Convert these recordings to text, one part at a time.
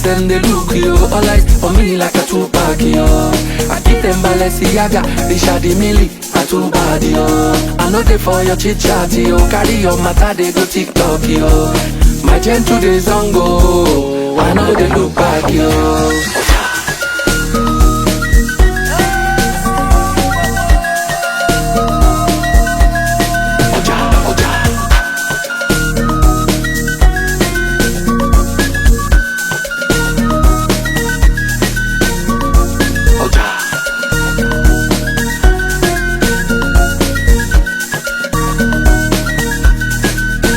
them they look yo. All eyes on me like a Tupac yo. I give them Balenciaga, Richard Mille, I too bad yo. I know they for your chit chat yo. Carry your matter they go TikTok yo. My gentle days on go. I know they look back yo. Oja, oja. Oja.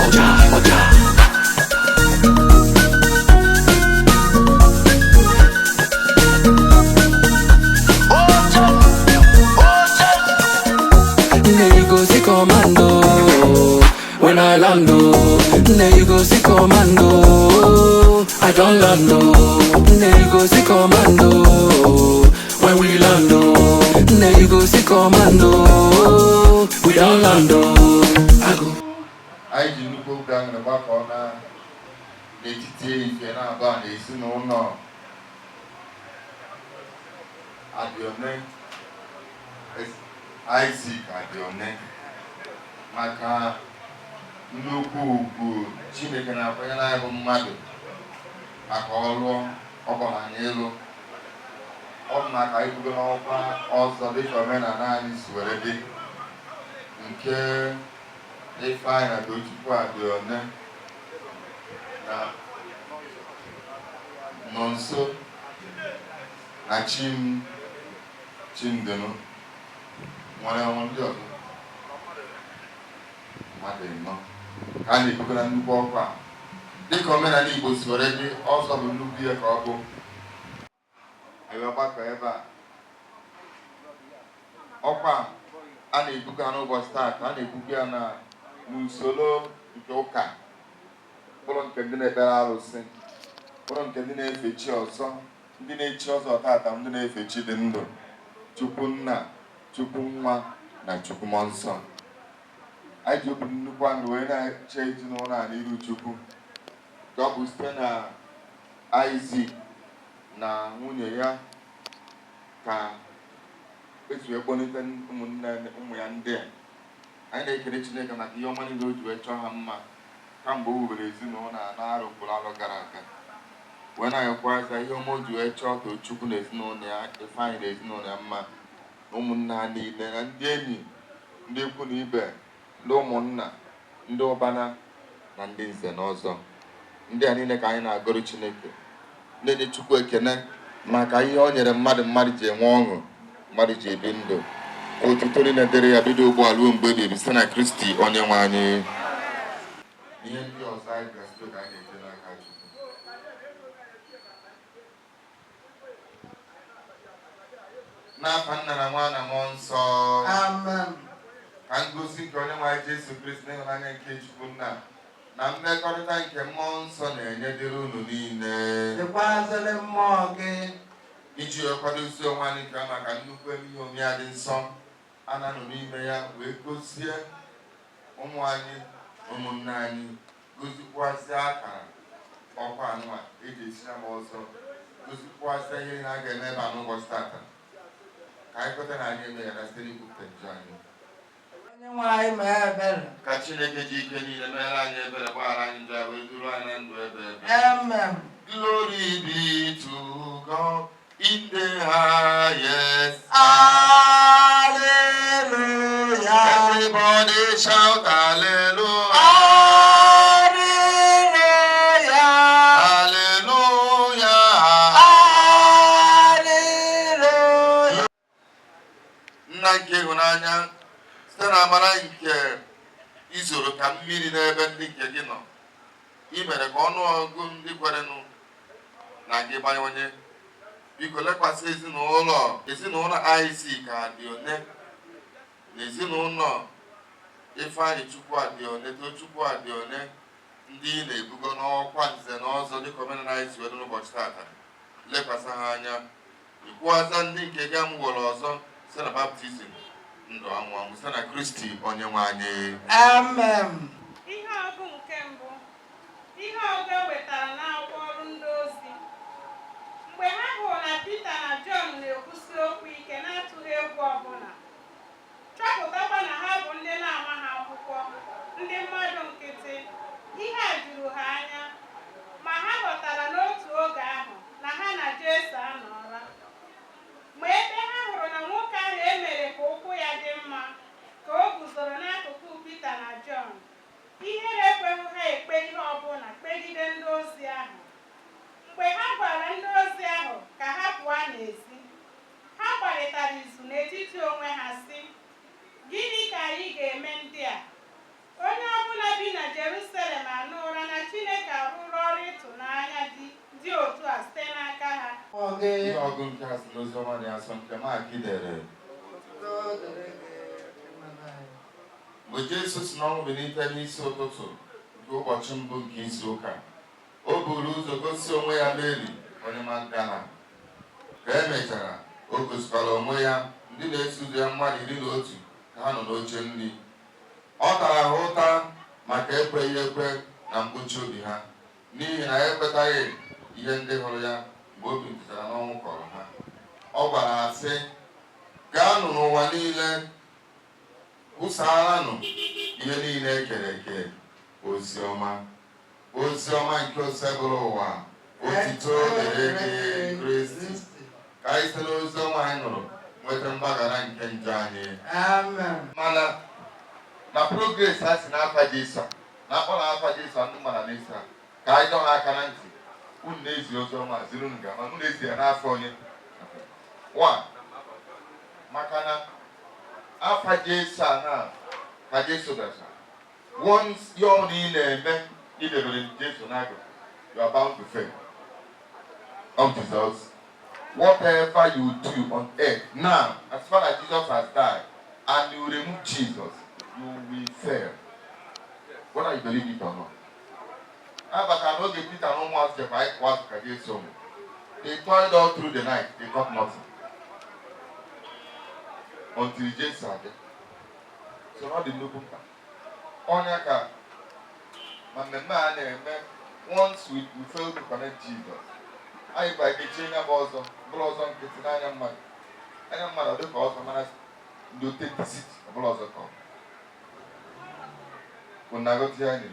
Oja, oja. Nne you go see commando when I land oh. Nne you go see commando. I don't land oh. Nne you go see commando when we land oh. Nne you go see commando. We don't land oh. I go. Anyị ji nnukwu obi aṅụrị gbakọ na n'etiti ehihie na-aba na ezinụlọ Adione, Isaac Adione, maka nnukwu ugwu Chineke na-akwanyere anyị bụ mmadụ maka ọrụ ọ gbara anyị elu. Ọ bụ maka ibugo n'ọkwa ọzọ dịka omenala anyị si were dị, nke Ifeanyị na Tochukwu Adione na Nonso na Chim Chimdenu nwere ọnwụ ndị ọzọ mmadụ ịnọ ka a na-ebugo na nnukwu ọkwa a. Dịka omenala Igbo si were dị, ọzọ bụ nnukwu ihe ka ọ bụ anyị wee gbakọ ebe a. Ọkwa a na-ebuga n'ụbọchị taata, a na-ebuga ya na n'usoro nke ụka, bụrụ nke ndị na-ekpere arụsị, bụrụ nke ndị na-efe chi ọzọ, ndị na-echi ọzọ taata, ndị na-efe chi dị ndụ, Chukwu Nna, Chukwu Nwa na Chukwu Mmụọ Nsọ. Anyị ji obi nnukwu aṅụrị wee na-eche ezinụlọ a n'iru Chukwu, ka ọ bụ site na Isaac na nwunye ya ka esi wee kpọlite ụmụnne ụmụ ya ndị a. Anyị na-ekele Chineke maka ihe ọma niile o ji wee chọọ ha mma kamgbe o wubere ezinụlọ a na-arọ kwuru arọ gara aga, wee na-ayọkwaza ihe ọma o ji wee chọọ Tochukwu na ezinụlọ ya, Ifeanyị na ezinụlọ ya mma, na ụmụnna ha niile, na ndị enyi, ndị ikwu na ibe, ndị ụmụnna, ndị ụbana na ndị nze na ọzọ. Ndị a niile ka anyị na-agọrọ Chineke, na-enye Chukwu ekene maka ihe o nyere mmadụ, mmadụ ji enwe ọṅụ, mmadụ ji ebi ndụ. Otuto niile dịrị ya bido ugbu a ruo mgbe ebighị ebi, site na Kristi onye nwe anyị. Ihe ndị ọzọ anyị gasịrị ka anyị na-eje n'aka Chukwu. N'afa Nna na Nwa na Mmụọ Nsọ. Amen. Ka ngozi nke onye nwe anyị Jesu Kristi na ịhụnanya nke Chukwu Nna na mmekọrịta nke Mmụọ Nsọ na-enye dịrị unu niile. Dịkwazịrị mmụọ gị. Iji wee kwadozie onwe anyị nke ọma maka nnukwu ihe omimi a dị nsọ a na-anọ n'ime ya wee gozie ụmụ anyị, ụmụnne anyị, gozikwazịa akara ọkwa anụa eji esi na ọzọ, gozikwazịa ihe niile a ga-eme ebe a n'ụbọchị tata, ka anyị kweta na anyị emeghara site n'ikwupụta njọ anyị. Onye nwe anyị mee ebere. Ka Chineke ji ike niile meere anyị ebere, gbaghara anyị njọ ya, wee duru anyị na ndụ ebe ebe. Amen. Glory be to God in the highest. Hallelujah. Everybody shout hallelujah. Hallelujah. Hallelujah. Hallelujah. Nna nke ịhụnanya, site na amara nke izoro ka mmiri n'ebe ndị nke gị nọ, i mere ka ọnụọgụgụ ndị kwerenụ na gị bawanye. Biko lekwasị ezinụlọ Isaac Adione na ezinụlọ Ifeanyị Chukwu Adione, Tochukwu Adione, ndị ị na-ebugo n'ọkwa nze na ọzọ dịka omenala anyị si wee dị n'ụbọchị tata. Lekwasị ha anya, ikwuaza ndị nke gị amụworo ọzọ site na baptizim ndụ anwụ anwụ, site na Kristi onye nwe anyị. Amen. Ihe ọgụ nke mbụ. Ihe ọgụ e wetara n'akwụkwọ Ọrụ Ndị Ozi Mgbe ha hụrụ na Pita na Jọn na-ekwusi okwu ike na-atụghị egwu ọbụla, chọpụtakwa na ha bụ ndị na-amaghị akwụkwọ, ndị mmadụ nkịtị, ihe a juru ha anya. Ma ha ghọtara n'otu oge ahụ na ha na Jesu anọọla. Ma ebe ha hụrụ na nwoke ahụ e mere ka ụkwụ ya dị mma ka o guzoro n'akụkụ Pita na Jọn, ihere ekweghị ha ekpe ihe ọbụla kpegide ndị ozi ahụ. Mgbe ha gwara ndị ozi ahụ ka ha pụọ n'ezi, ha gbarịtara izu n'etiti onwe ha sị, "Gịnị ka anyị ga-eme ndị a? Onye ọbụla bi na Jerusalem anụla na Chineke arụrụ ọrụ ịtụnanya dị otu a site n'aka ha." Oge. Ihe ọgụ nke a si n'oziọma dị asọ nke Mak dere. Otuto dịrị gị, Onyenwe anyị. Mgbe Jesu si n'ọnwụ bilite n'isi ụtụtụ nke ụbọchị mbụ nke izu ụka, o buru ụzọ gosi onwe ya Meri onye Magdala. Ka e mechara, o gosikwara onwe ya ndị na-eso ụzọ ya mmadụ 11 ka ha nọ n'oche nri. Ọ tara ha ụta maka ekweghị ekwe na mkpuchi obi ha, n'ihi na ha ekwetaghị ihe ndị hụrụ ya mgbe o bilitechara n'ọnwụ kọrọ ha. Ọ gwara ha sị, "Gaanụ n'ụwa niile, kwusaaranụ ihe niile e kere eke ozi ọma." Ozi ọma nke Osebụrụwa. Otito dịrị gị, Kristi. Ka anyị site n'ozi ọma anyị nụrụ nweta mgbaghara nke njọ anyị. Amen. Mana na progress a si n'afa Jesu na akpọ na afa Jesu ndị mmadụ na-eso ha, ka anyị dọ ha aka na ntị: unu na-ezi ozi ọma ziri unu ga, mana unu ezi ya n'afọ onye one, maka na afa Jesu a na ka Jesu bịachara, once ya ọ na ị na-eme idebere Jesu n'akụkụ, you are bound to fail of Jesus. Whatever you do on earth now, as far as Jesus has died and you remove Jesus, you will fail, whether you believe it or not. Abata n'oge Peter na ụmụazụ jekwa ịkụ azụ ka Jesu nwụ, they toiled all through the night, they got nothing until Jesu abịa. So ọ dị nnukwu mkpa ọnya ka ma mmemme a na-eme. Once we fail to connect Jesus, anyị kwa ike ya bụ ọzọ bụrụ ọzọ nkịtị n'anya mmadụ. Anya mmadụ ọ dị ka ọzọ, mana ndị authenticity ọ bụla ọzọ ka ọ bụ na aghọta ya anyị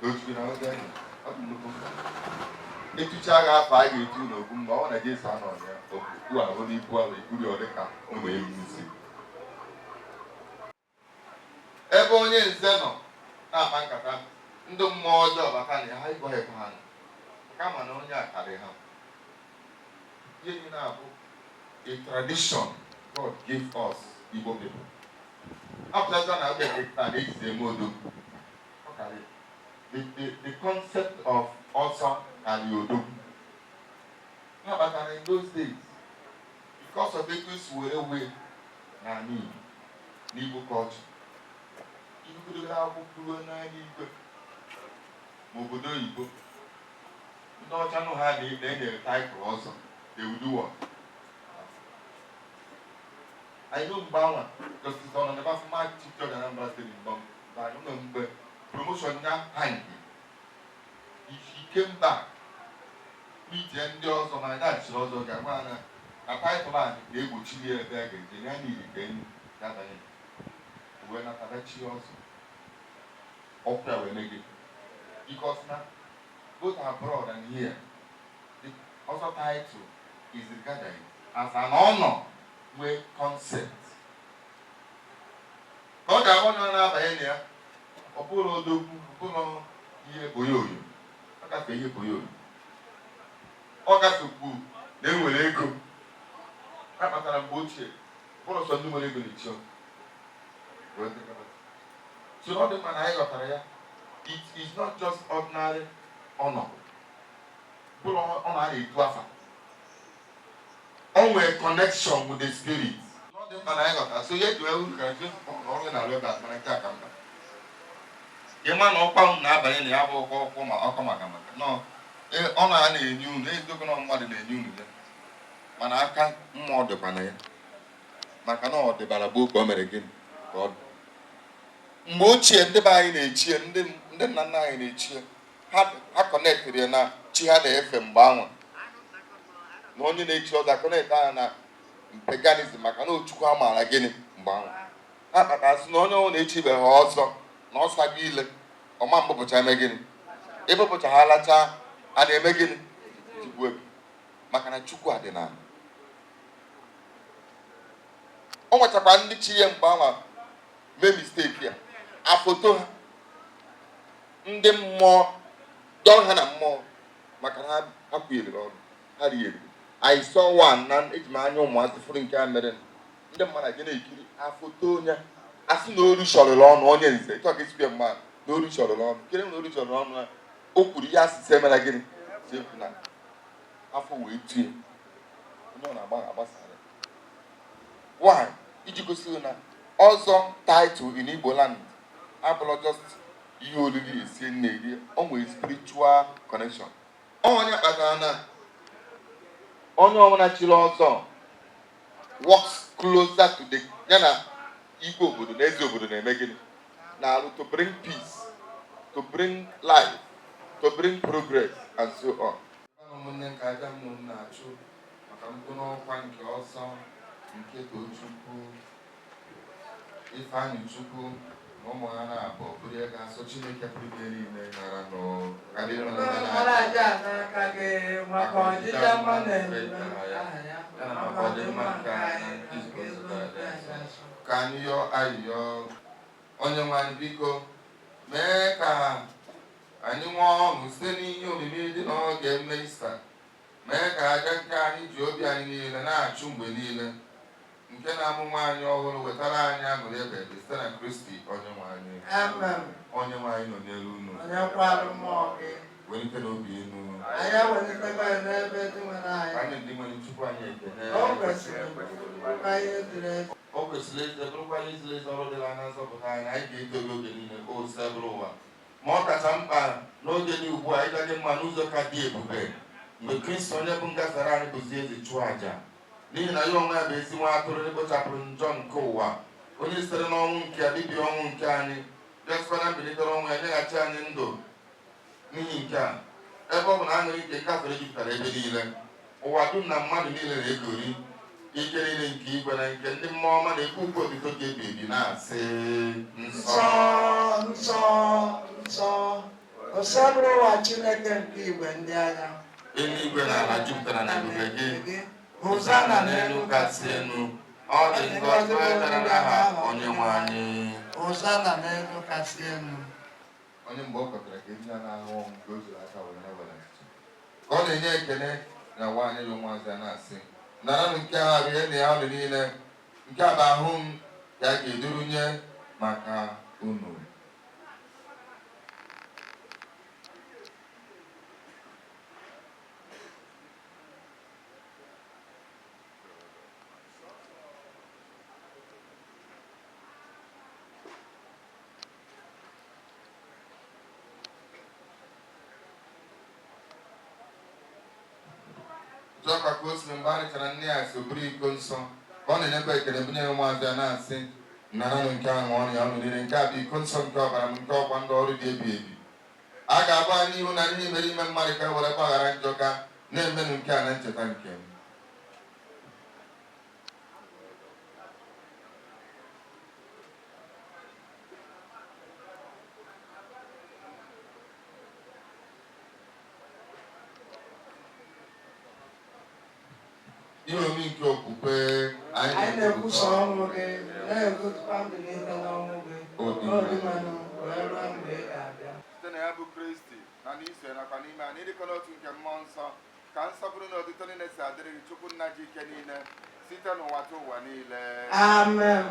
otu na aghọta anyị. Ọ dị nnukwu mkpa etucha agha afọ a ga-etu n'okwu mgbe ọ na Jesu anọ ya okwu ahụ n'ibu ahụ ekwuri ọ dị ka ụmụ ewu isi ebe onye nze nọ na-akpa nkata. Ndị mmụọ ọjọọ bata na ya, ha ịgwa ekwe ha nọ kama na onye a karị ha. Ihe niile abụ a tradition God gave us Igbo people. Apụtaza na oge taa na-ejizi eme odogwu. Ọ karị the concept of ọsọ karị odogwu ha batara in those days because of etu esi were wee n'ala Igbo, n'Igbo culture. Ibugidogoro akwụkwọ ruo n'anya igwe ma obodo oyibo, ndị ọcha nụ ha na-enyere title ọzọ, they will do what? I know mgbe anwa Justice Ọnọdụba, former Chief Judge Anambra State, mgbe mgbe anyị nọ mgbe promotion ya hang, if he came back meet ya, ndị ọzọ mana ya chịrị ọzọ ga-agwa na na title a ga-egbochiri ya ebe a ga-eje ya niile ka enyi ya banye wee natara chi ọzọ ọkụ ya wee megide, because na both abroad and here, the ọzọ title is regarded as an honor nwee concept ka ọ ga-abụ na ọ na-abanye na ya. Ọ bụrụ odogwu, ọ bụrụ ihe boyoyo, ọ gafee ihe boyoyo, ọ gafekwu na enwere ego a kpatara mgbe ochie. Bụrụ sọ ndị nwere ego na-echi ọzọ. Wee dịkọta. So ọ dị mma na anyị ghọtara ya. It is not just ordinary honor, bụrụ ọ na-etu afa, o nwere connection with the spirit. Ọ dị mkpa na anyị ghọtara. So ihe eji wee uru ka ọrụ na-arụ ebe a, mana nke a ka mkpa ịma na ọkwa unu na-abanye na ya bụ ọkwa ọkwụ ma ọkọ maka nọ ọ na na-enye unu eziokwu na mmadụ na-enye unu ya, mana aka mmụọ dịkwa na ya, maka na ọ dịbara gboo ka o mere gịnị ka ọ dị. Mgbe ochie, ndị be anyị na-echie, ndị nna nna anyị na-echie ha, ha connectịrị ya na chi ha na-efe mgbe anwa. Na onye na-echi ọzọ akọ na-ete anya na paganism, maka na Chukwu a maara gịnị mgbe ahụ ha kpatara sị na onye ọbụla echibeghị ọzọ na ọsago ile ọma mbụpụcha eme gịnị, ịbụpụcha ha lachaa a na-eme gịnị, tigbuo gị, maka na Chukwu adịnala. O nwechakwa ndị chi ya mgbe anwa mee mistake ya, afoto ha ndị mmụọ dọrọ ha na mmụọ, maka na ha kwunyere ọnụ ha riere. I saw one na eji m anya ụmụazị fụrụ nke a mere. Ndị mmadụ aje na-ekiri afoto onye a sị na oru chọrịrị ọnụ onye nze ịchọ ka esikwe mmadụ na oru chọrịrị ọnụ kere na oru chọrịrị ọnụ ya. O kwuru ihe asịsị emere gịnị si ekwu na afọ wee tie onye ọ na-agba agbasara. Why? Iji gosi na ọzọ title in Igbo land abụrụ just ihe oriri esie nne eri, o nwere spiritual connection. Onye kpatara na onye ọbụla chiri ọzọ works closer to the ya na igwe obodo na eze obodo na-eme gịnị na-arụ, to bring peace, to bring life, to bring progress and so on. Ụmụnne, nke aja m na-achụ maka mkpụrụ ọkwa nke ọzọ nke Tochukwu Ifeanyị Chukwu na ụmụ ha na-abụ bụrụ ya ga-asọ Chineke pụrụ ihe niile nara nụ Mara aja a n'aka gị maka ọdịdị mma na ebube aha ya, ya na maka ọdịmma nke anyị na nke nzukọ ya dị nsọ. Ka anyị yọọ ayịyọ. Onye nwe anyị, biko mee ka anyị nwee ọṅụ site n'ihe omimi dị n'oge mme Ista. Mee ka aja nke anyị ji obi anyị niile na-achụ mgbe niile, nke na-amụ nwa anyị ọhụrụ, wetara anyị aṅụrị ebe ebe site na Kristi onye nwe anyị. Amen. Onye nwe anyị nọ n'elu unu. Onye kwalụ mmụọ gị. Welite n'obi elu. Anyị ewelitekwa ya n'ebe dị nwere anyị. Anyị ndị nwere Chukwu anyị ekele. O kwesịrị bụrụkwa ihe ziri ezi. O kwesịrị eze, bụrụkwa ihe ziri ezi, ọrụ dịrị anya nzọpụta anyị. Anyị ga-eto gị oge niile, o sebụrụ ụwa, ma ọ kacha mkpa n'oge dị ugbu a, ịga gị mma n'ụzọ ka dị ebube mgbe Kristi onye bụ ngafere anyị bụzi eze chụọ àjà, n'ihi na ya onwe ya bụ ezi nwa atụrụ ekpochapụrụ njọ nke ụwa, onye sitere n'ọnwụ nke ya bibie ọnwụ nke anyị, bịasịkwa na mbilite n'ọnwụ ya nyeghachi anyị ndụ. N'ihi nke a, ebe ọ bụ na aṅụrị nke ngafere jupụtara ebe niile, ụwa dum na mmadụ niile na-egori ike niile nke igwe na nke ndị mmụọ ọma na-ekwu ukwu otuto ga ebi ebi na-asị: Nsọ, nsọ, nsọ, osebụrụ ụwa Chineke nke igwe ndị agha. Eluigwe na ala jupụtara na ebube gị. Hosana n'elu kasị elu. Ọ dị ngọzi onye bịara n'aha onye nwe anyị. Hosana n'elu kasị elu. Onye mgbe ọ kọtara ka ezi na-ahụ ọnwụ nke o zuru aka were na-ewere achịcha ka ọ na-enye ekele na nwaanyị ya ụmụazị ya na-asị: "Naranụ nke a, rie na ya unu niile. Nke a bụ ahụ m ka a ga-eduru nye maka unu." Jọkwa ka o siri mgbe a rịchara nne ya si o buru iko nsọ ka ọ na-enyekwa ekele bunye ya ụmụazị ya na-asị: "Naranụ nke ahụ ọnụ ya unu niile. Nke a bụ iko nsọ nke ọbara m nke ọkwa ndị ọrụ dị ebi ebi a ga-agba n'ihu na ndị mere ime mmadụ ka e were gbaghara njọ ka na-emenụ nke a na ncheta nke m." Ihe omimi nke okwukwe. Anyị na-ekwusa ọnwụ gị, na-egosikwa mbilite n'ọnwụ gị, Olúwanụ, wee ruo mgbe ị ga-abịa. Site na ya bụ Kristi na n'iso ya nakwa n'ime a n'ịdịkọ n'otu nke mmụọ nsọ ka nsọpụrụ na otuto niile si adịrị gị, Chukwu nna ji ike niile, site n'ụwa tụ ụwa niile. Amen.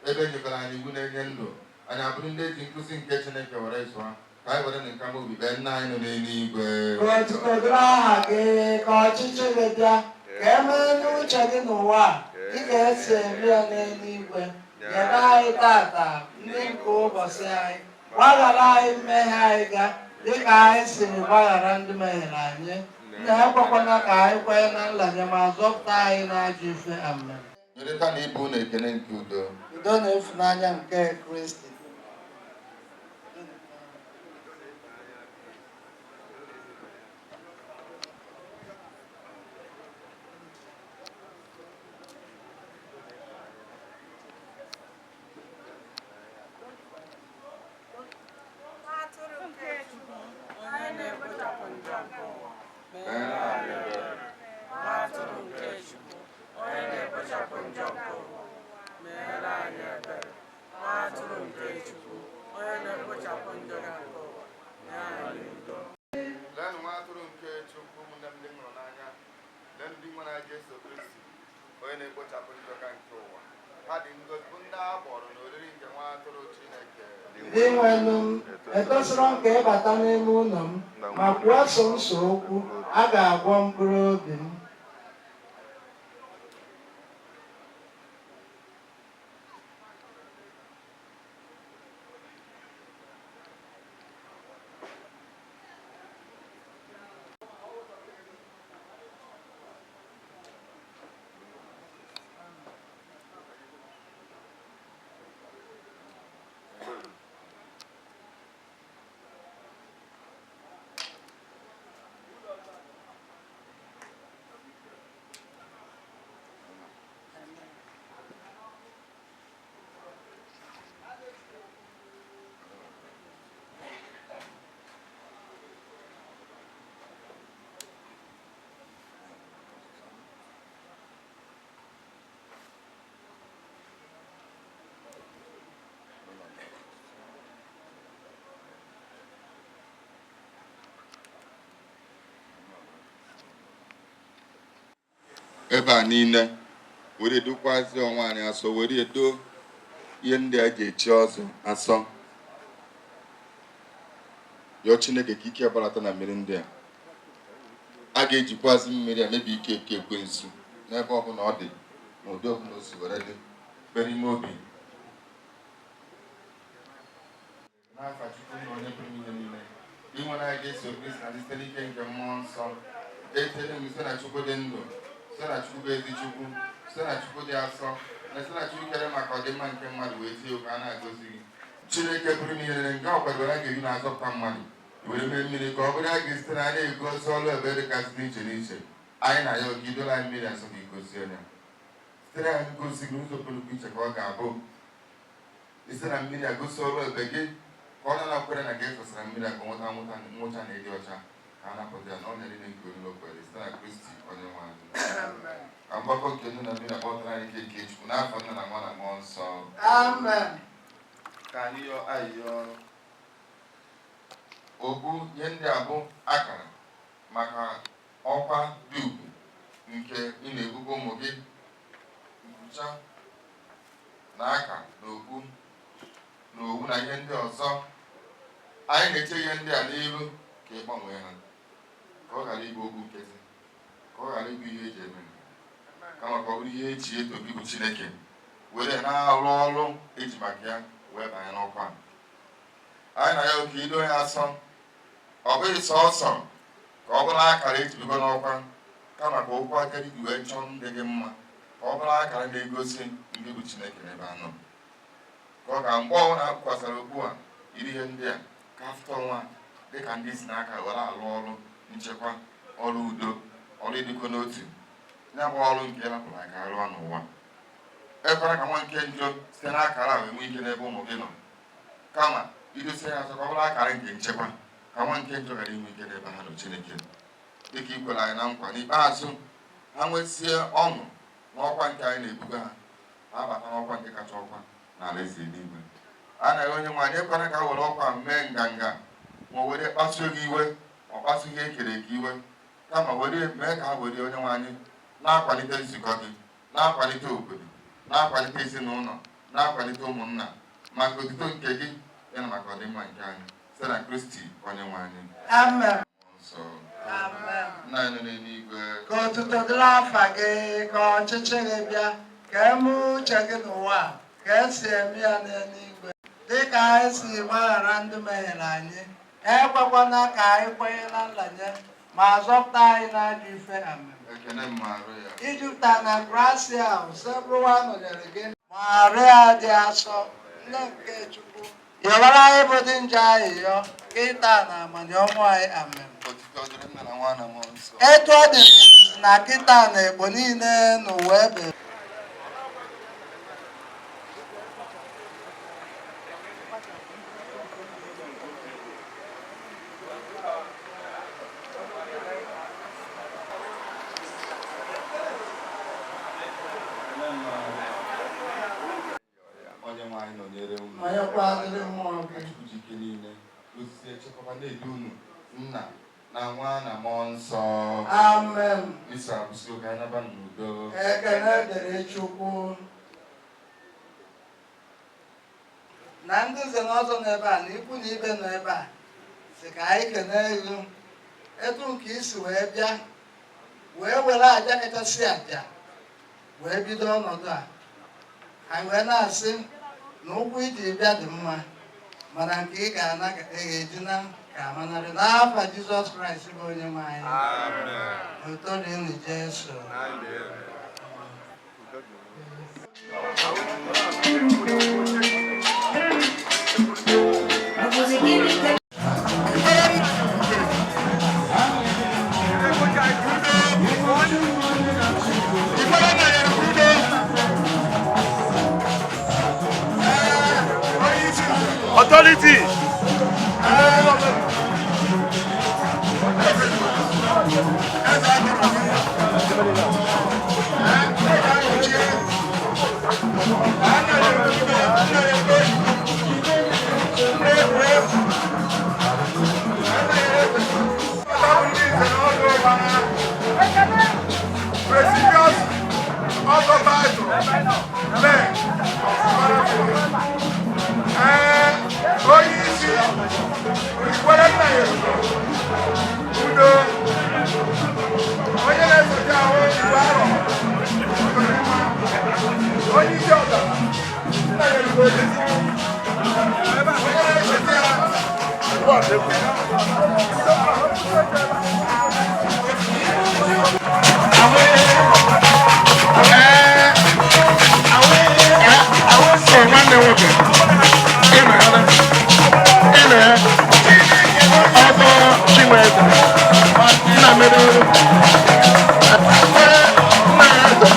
Ebe e nyekwara anyị iwu na-enye ndụ, anyị abụrụ ndị eji nkụzi nke Chineke were zụọ, ka anyị were nke ama obi kpee: Nna anyị nọ n'eluigwe, Ka otuto dịrị aha gị, ka ọchịchị gị bịa, ka e mee n'uche gị n'ụwa a, dịka esi eme ya n'eluigwe. Nyere anyị tata nri nke ụbọchị anyị. Gbaghara anyị mmehie anyị ga, dịka anyị siri gbaghara ndị mehiere anyị. Nna, ekwekwana ka anyị kwenye na nlanye, ma zọpụta anyị n'ajọ ife. Amen. Nyerịta na ibu na ekele nke udo. Udo na ịfụnanya nke Kristi. anyị Jesu Kristi, onye na-ekpochapụ njọ ka nke ụwa. Ha dị ngọzi bụ ndị a kpọrọ n'oriri nke nwa atụrụ Chineke. Dinwenụ m, etosiro m ka ị bata n'ime ụlọ m, ma kwuo sọnsọ okwu, a ga-agwọ mkpụrụ obi m. Ebe a niile were dokwazi onwe anyị asọ, were edo ihe ndị a ji echi ọzọ asọ, yọọ Chineke ka ike gbalata na mmiri ndị a. A ga-ejikwazi mmiri a mebi ike nke ekwensu n'ebe ọbụla ọ dị, na ụdị ọbụla o si were dị kpere ime obi. N'afa Chukwu na onye pụrụ ime ihe niile, Dinwenụ anyị Jesu Kristi, na site n'ike nke mmụọ nsọ, etere m site na Chukwu dị ndụ, site na Chukwu bụ ezi Chukwu, site na Chukwu dị asọ, na site na Chukwu kere maka ọdịmma nke mmadụ wee tie okwu a na-agọzi gị. Chineke pụrụ ime ihe niile, nke ọ kwadoro a ga-eji na-azọpụta mmadụ, were mee mmiri ka ọ bụrụ a ga-esite na anyị na-egosi ọlụ ebere dịgasị n'iche n'iche. Anyị na ya oke idola anyị mmiri asọ ka igosi onye site na ngosi gị n'ụzọ pụrụ iche, ka ọ ga-abụ site na mmiri a gosi ọrụ ebe gị, ka ọ na-anakwere na gị efesara mmiri a ka nweta nwụta nwụcha na ịdị ọcha, ka a napụta ya na ọnya niile nke olilo kwere site na Kristi onye nwe anyị. Ka mgbakọ nke nnu na mmiri akpọtara anyị ike nke Chukwu n'afọ Nna na Nwa na Mmụọ Nsọ. Amen. Ka anyị yọọ ayịyọ. Okpu ihe ndị a bụ akara maka ọkwa dị ugwu nke ị na-ebugo ụmụ gị, nkwụcha na aka na okpu na owu na ihe ndị ọzọ. Anyị na-eche ihe ndị a n'iru ka ị gbanwee ha, ka ọ ghara ịbụ okwu nkịtị, ka ọ ghara ịbụ ihe eji eme, kama ka ọ bụrụ ihe eji eto gị bụ Chineke, were na-arụ ọrụ eji maka ya wee banye n'ọkwa. Anyị na ya oke ido ya asọ, ọ bụghị sọọsọ ka ọ bụrụ akara eji bigo n'ọkwa, kama ka okwu aka gị wee chọọ ndị gị mma, ka ọ bụrụ akara na-egosi ndị bụ Chineke n'ebe anọ, ka ọ ga mgbe ọbụla a kwasara okwu a iri ihe ndị a, ka afụta ọnwa dịka ndị si n'aka were alụ ọrụ nchekwa, ọrụ udo, ọrụ ịdịkọ n'otu, ya bụ ọrụ nke rapụrụ aka rụọ n'ụwa. Ekwela ka nwa nke njọ site n'akara a wee nwee ike n'ebe ụmụ gị nọ, kama idosi ya asọ ka ọ bụrụ akara nke nchekwa, ka nwa nke njọ ghara inwe ike n'ebe ha nọ. Chineke, dịka i kwere anyị na nkwa, n'ikpeazụ ha nwesie ọṅụ n'ọkwa nke anyị na-ebuga ha, ha bata n'ọkwa nke kacha ọkwa n'ala eze eluigwe. A na onye nwe anyị, ekwela ka ha were ọkwa mee nganga, ma o were kpasuo gị iwe, ma ọ kpasuo ihe ekere eke iwe, kama were mee ka ha were onye nwe anyị na-akwalite nzukọ gị, na-akwalite obodo, na-akwalite ezinụlọ, na-akwalite ụmụnna, maka otuto nke gị ya na maka ọdịmma nke anyị, site na Kristi onye nwe anyị. Amen. Nsọ. Amen. Nna anyị nọ n'eluigwe, Ka otuto dịrị afa gị, ka ọchịchị gị bịa, ka eme uche gị n'ụwa ka esi eme ya n'eluigwe. Dịka anyị si gbaghara ndị mehiere anyị, ekwekwana ka anyị kwenye na nlanye, ma zọpụta anyị n'ajọ ife. Amen. Ekene m Maria. Ijupụta na grasia, Osebụrụwa nọnyere gị. Maria dị asọ, nne nke Chukwu, yọbara anyị bụ ndị njọ ayịyọ, kịta na amani ọnwụ anyị. Amen. Otuto dịrị Nna na Nwa na Mmụọ Nsọ. Etu ọ dị n'izizi na kịta na egbo niile n'ụwa ebe. Onye nwe anyị nọnyere unu. Nọnyekwa dịrị mmụọ Ka gị. Chukwu ji ike niile osisi echekwaba na-edu unu, Nna Na Nwa na Mmụọ Nsọ. Amen. Misa akwụsị oge anaba n'udo. Ekele dịrị Chukwu. Na ndị nze na ọzọ nọ ebe a na ikwu na ibe nọ ebe a si ka anyị kelee gị etu nke isi wee bịa wee were aja kachasị aja wee bido ọnọdụ a. Anyị wee na-asị na ụkwụ iji bịa dị mma, mana nke ị ga-ana ị ga-eji na ka amanarị n'afa Jizọs Kraịst bụ onye nwe anyị. Udo dịrị Jesu. Authority. Prestigious ọzọ title men. Ee, onye isi Ikwere nna ya udo, onye na-esote ahụ Igwe Arọ, onye isi ọdara nna ya udo, onye na-esote ya. Nwanne nwoke ịnọ ya ọzọ Chinweze nna mere nna ya eze.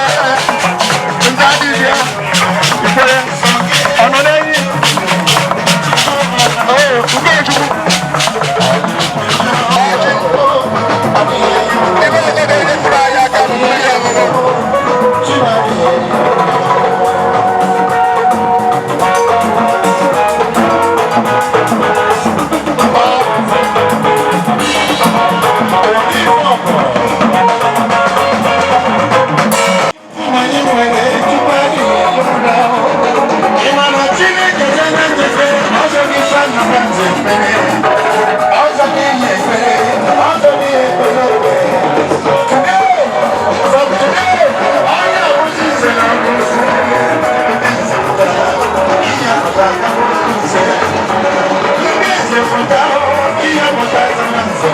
Ndị adịghị ya Ikwere ọnọ n'enyi ee Ugochukwu. Ebe na-enyere anyị aka mmiri ọṅụṅụ. Anyị nwere Chukwu adịghị ụra. Ị ma na Chineke jere njefe ọzọ gị fa na nze ekpere ọzọ gị yi ekpere ọzọ gị ekpere ekpere. Today, from today, onye ọbụla nze na ọbụla nze pụtara, ihe pụtara ka bụrụ nze. Ndị eze pụta, ihe pụta na nze.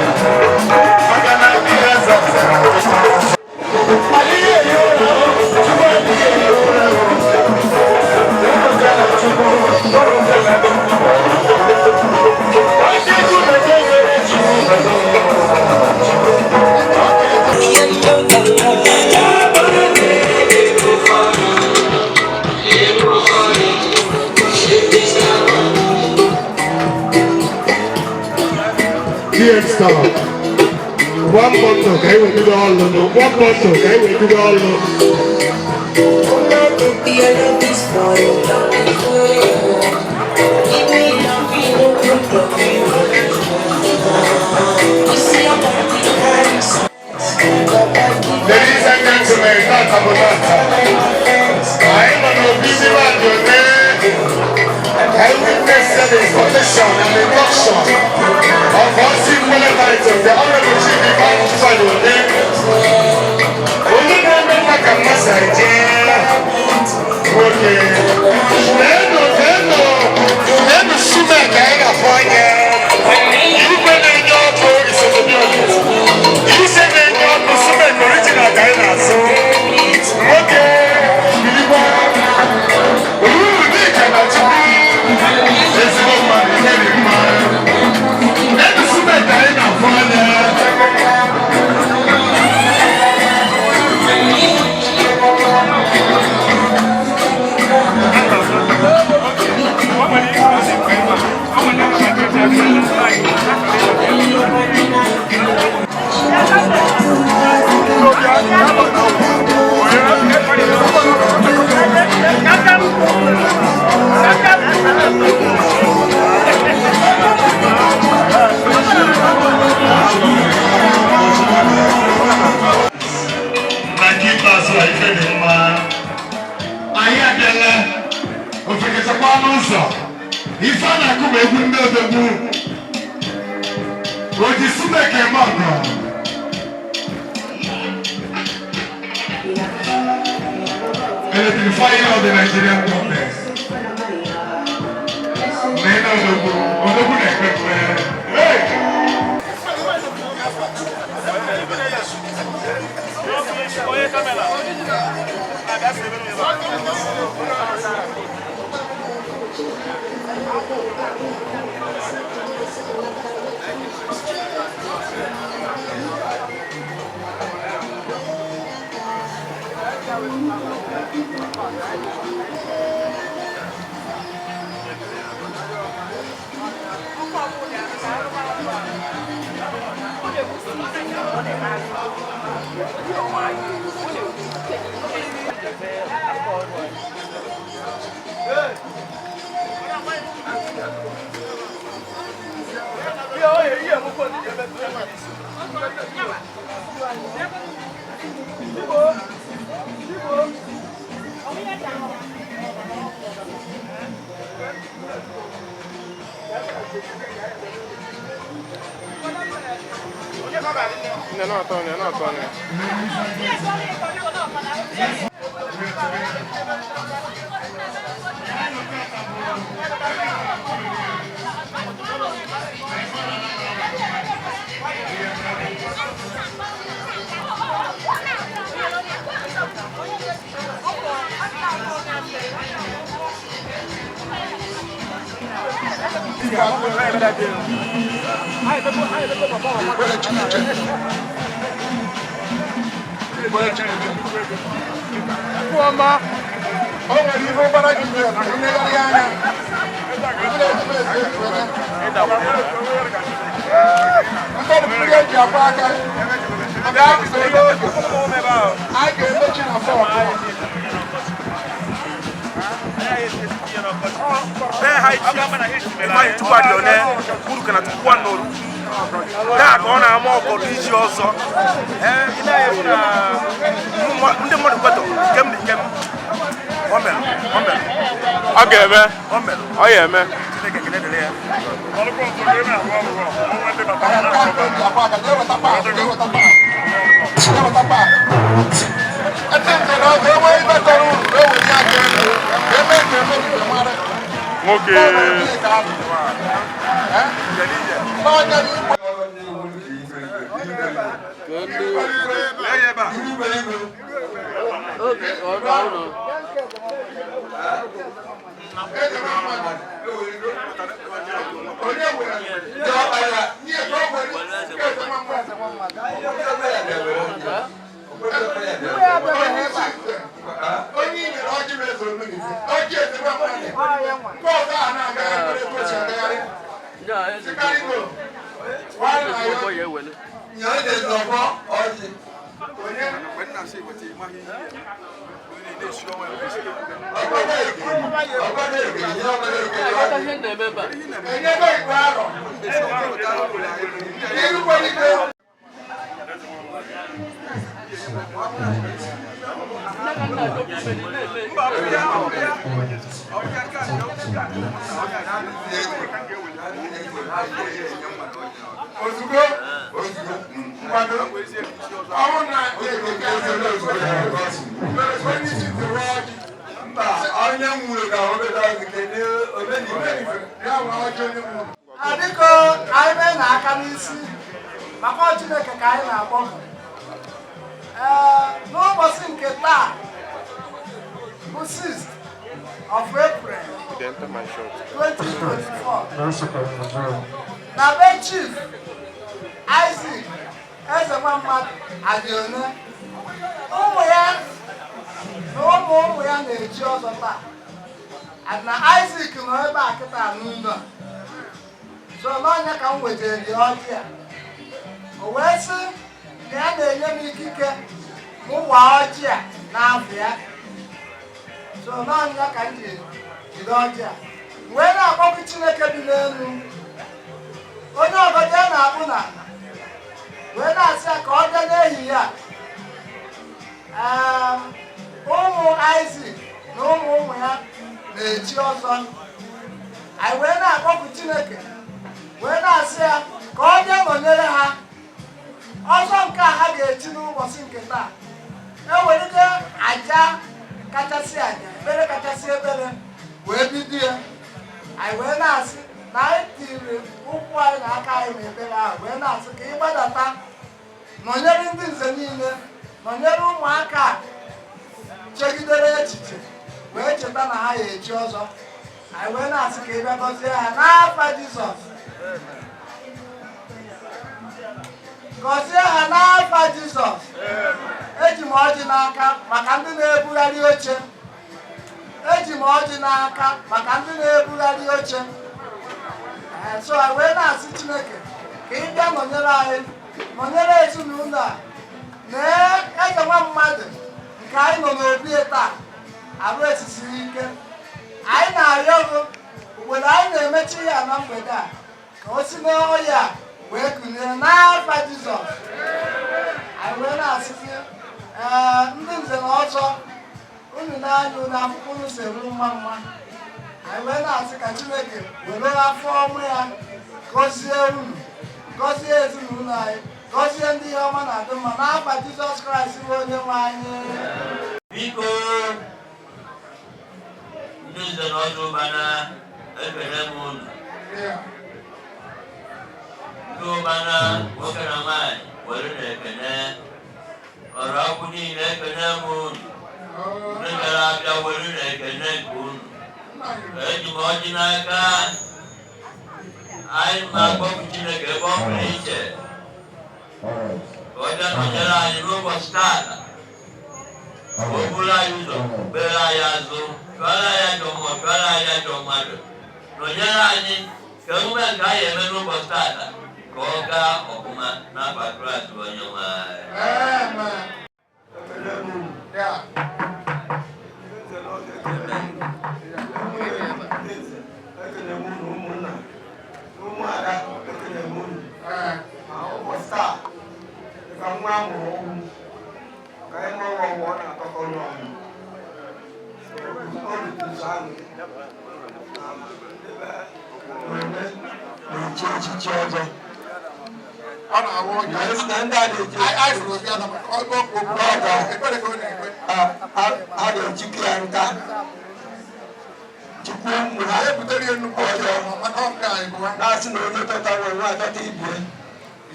Maka na ndị eze zara. Adịghị ehi ụra, Chukwu adịghị ehi ụra. DM Star. One bottle ka anyị wee bido ọlụ nụ. One bottle ka anyị wee bido ọlụ. Baby, I love this for you. Give me love, you know, you love me. You see, I'm on the hands. Ladies and gentlemen, tata bụ tata. Anyị nọ n'obi ndị mmadụ ole. I witnessed the installation and induction of Osi Ikwelle title, the Honorable Chief Ifeanyi Chukwuani. Onye na-eme mma ka mmasị eje. Nwoke. Nenu, nenu, nenu sume ka anyị ga-afụ anya. Igwe na-enye ọkụ isotobi ọkụ. Ise na-enye ọkụ sume original ka anyị na-asụ. Nwoke, bilikwa. Uru dịka na Chukwu. Ezigbo mmadụ, ihe dị mma. Nenu sume ka anyị na-afụ anya. Electrifying of the Nigerian government. Nena Odogwu, Odogwu na-ekpe ekpere. Hey! O nwere ihe ụgbara ji nlegharị anya. Ndị mmiri eji akwa aka a ga-emechi na fọk. Taa ka ọ na-ama ọgọdọ iji ọzọ. Ndị mmadụ kwetọ nkem na nkem. O mere, o mere. Ọ ga-eme. O mere. Ọ ga-eme. Chineke ekele dịrị ya. Nwoke. Ozugbo nkwado ọnwụ na mba onye nwụrụ ka Biko, anyị mee na aka n'isi maka Chineke ka anyị na-akpọ. Ee, n'ụbọchị nke taa bụ 6th of April 2024 na be Chief Isaac Eze Nwammadụ Adione, ụmụ ya na ụmụ ụmụ ya na-echi ọzọ taa. Na Isaac nọ ebe a kịta n'ụlọ a, so n'ọnya ka m wetara ya ọjị a. O wee sị na ya na-enye m ikike m waa ọjị a n'afọ ya. So n'ọnya ka m ji jide ọjị a wee na-akpọkụ Chineke dị n'elu, onye ọgọdọ ya na-akpụ n'ala, wee na-asị ya ka ọ bịa n'ehihie a. Ụmụ Isaac na ụmụ ụmụ ya na-echi ọzọ. Anyị wee na-akpọkụ Chineke wee na-asị ya ka ọ bịa nọnyere ha ọzọ nke a ha ga-echi n'ụbọchị nke taa. Ewelite aja Kachasị aja ekpere kachasị ekpere wee bido ya. Anyị wee na-asị na anyị tiri ụkwụ anyị na aka anyị na ekpere ahụ, wee na-asị ka ị gbadata nọnyere ndị nze niile, nọnyere ụmụaka a chegidere echiche wee cheta na ha ya echi ọzọ. Anyị wee na-asị ka ị bịa gọzie ha n'afa Jizọs, gọzie ha n'afa Jizọs. Eji m ọjị n'aka maka ndị na-ebugharị oche. Eji m ọjị n'aka maka ndị na-ebugharị oche. Ee, so anyị wee na-asị Chineke ka ị bịa nọnyere anyị, nọnyere ezinụlọ a na eze nwa mmadụ nke anyị nọ n'obi taa. Arụ esisiri ike, anyị na-arịọ gị ugboro anyị na-emechi ya na mgbede a ka o si n'ọya wee kulie n'afa Jizọs. Anyị wee na-asịzi, ee, ndị nze na ọzọ unu na-anya unu akwụkwọ unu si eru mma mma. Anyị wee na-asị ka Chineke were afọ ọmụ ya gọzie unu, gọzie ezinụlọ anyị, gọzie ndị ihe ọma na-adị mma n'afa Jizọs Kraịst bụ onye nwe anyị. Biko, ndị nze na ọzọ Ụbana, ekele m unu. Ndị Ụbana, nwoke na nwaanyị, were na ekene ọrụ akwụ niile, ekene m unu. Ndị bịara abịa, were na ekene nke unu. Eji m ọjị n'aka anyị ma akpọpụ Chineke ebe ọ pụrụ iche ka ọ bịa nọnyere anyị n'ụbọchị taata, ka o buru anyị ụzọ, kpere anyị azụ, chụọrọ anyị ajọ mmụọ, chụọrọ anyị ajọ mmadụ, nọnyere anyị ka emume nke anyị eme n'ụbọchị taata ka ọ gaa ọfụma n'afa Kraịst bụ onye nwe anyị. Ekele m unu, ụmụnna, ụmụada, ekele m unu. Ma ụbọchị taa dịka nwa amụrụ ọhụụ ka anyị mụrụ ọgwụ, ọ na-atọkọrọ ọnụ obi tụtụ ahụ na-echi echichi ọzọ. Ọ na-awụ ọja. Anyị sị na ndị a na-eji anyị fụrụ obi ana maka ọgụ okwu ekpere ka ọ na-ekpe. A ga-ejikọ ya nka chukwu ụmụ ha. Anyị butere ya nnukwu ọjọọ maka ọka anyị bụ na-asị na onye tọtara onwe atọta ibie.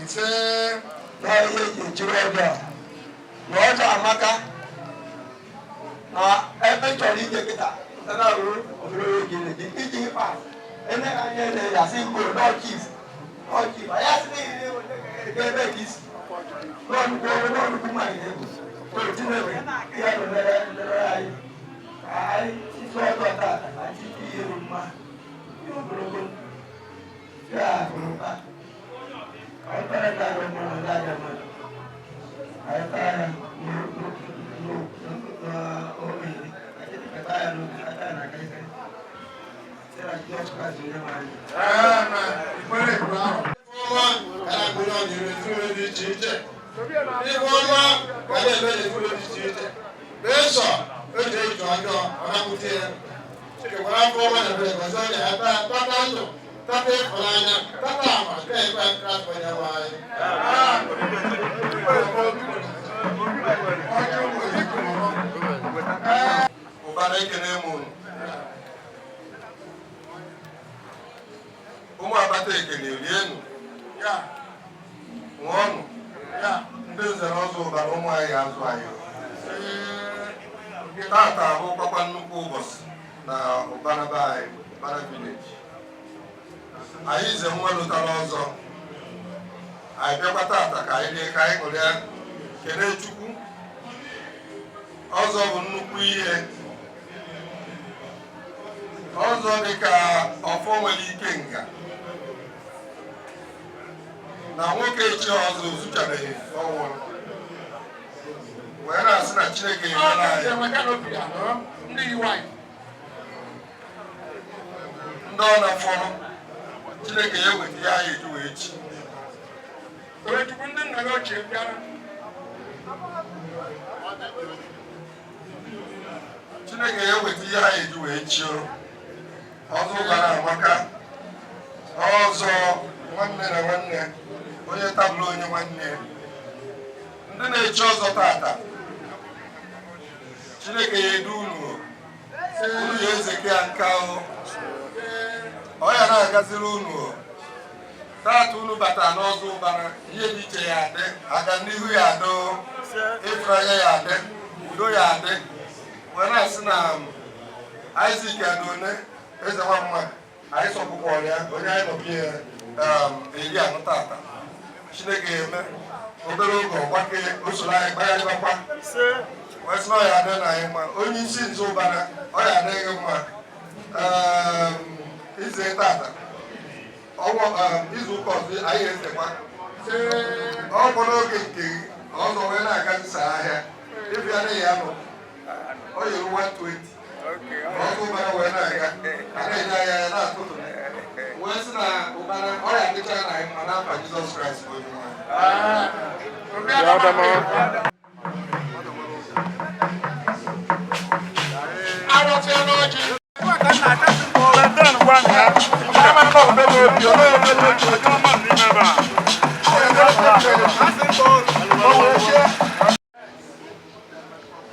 Ise. Na ihe eji echiri ọjọọ a na ọjọọ amaka na ebe ị chọrọ ije kịta ntana ruo obere oge gị iji ịkpa ene anya ene ya sị go no chief, no chief. Anyị asị na iri ebe ebe ka isi n'ọnụkwụ onwe n'ọnụkwụ nwaanyị na-ebu. So Chineke ihe nọnyere ndere anyị ka anyị isi ọjọọ tata ka anyị chite ihe bụ mma, ihe ogologo ya akụnụba ka anyị tara ndị ajọ mmụọ na ndị ajọ mmadụ, anyị taa ya n'ohere, anyị kata ya n'obi, kata ya na aka site na Jizọs Kraịst onye nwe anyị. Ọma ka na-agụnye ọdịnihu ezinụlọ dị iche iche. Ihu ọma ka na-eme n'ezinụlọ dị iche iche. Beesọ eji eji ọjọọ ọ na-akwụte ya. Chekwara afọ ọma na ebere gọzie onye ya taa, tata ndụ, tata ịfụnanya, tata ama nke ekwe Kraịst onye nwe anyị. Ụbara, ekene m unu. Ụmụ agbata, ekene, rienụ, ṅụọnụ. Ndị nze na ọzọ Ụbara, ụmụ anyị azụ anyị tata abụkwakwa nnukwu ụbọchị na Ụbara be anyị, Ụbara village. Anyị ze nwa lụtara ọzọ, anyị bịakwa tata ka anyị rie, ka anyị ṅụrịa, kelee Chukwu. Ọzọ bụ nnukwu ihe ọzọ, dị ka ọfọ nwere ike nga na nwoke echi ọzọ ozuchabeghị ọnwụ wee na-asị na Chineke enyela anyị ndị ọ na-afọrọ. Chineke ya eweta ya anyị eji wee chi. Chukwu ndị nna gị ochie bịara. Chineke ya eweta ihe anyị eji wee chio ọzọ. Ụbara amaka ọzọ, nwanne na nwanne, onye tabụlụ onye nwanne, ndị na-echi ọzọ tata. Chineke ya edu unu o. Unu ya ezeke ya nka o. Ọ ya na-agaziri unu o. Taata unu batara n'ọzọ ụbara, ihe dị iche ya adị, aganihu ya adị, ịfụnanya ya adị, udo ya adị. Wee na-asị na Isaac Adone, eze nwa mmadụ, anyị sọpụkwara ya, onye anyị nọbie ya eri anụ tata. Chineke eme obere oge ọgbake o soro anyị gbagharịbakwa, wee sị na ọ ya adị na anyị mma. Onye isi nze ụbara, ọ ya adịghị mma. Ize tata ọnwa, izu ụka ọzọ anyị ezekwa ọkwụ n'oge nke gị ọzọ wee na-agazisa ahịa ịbịa na ya nọ ọ yiri 120 ọzọ ụbara wee na-aga a na-enye anya ya na-atụtụ, wee sị na ụbara ọ ya adịcha na anyị mma n'afa Jizọs Kraịst bụ onye nwe anyị.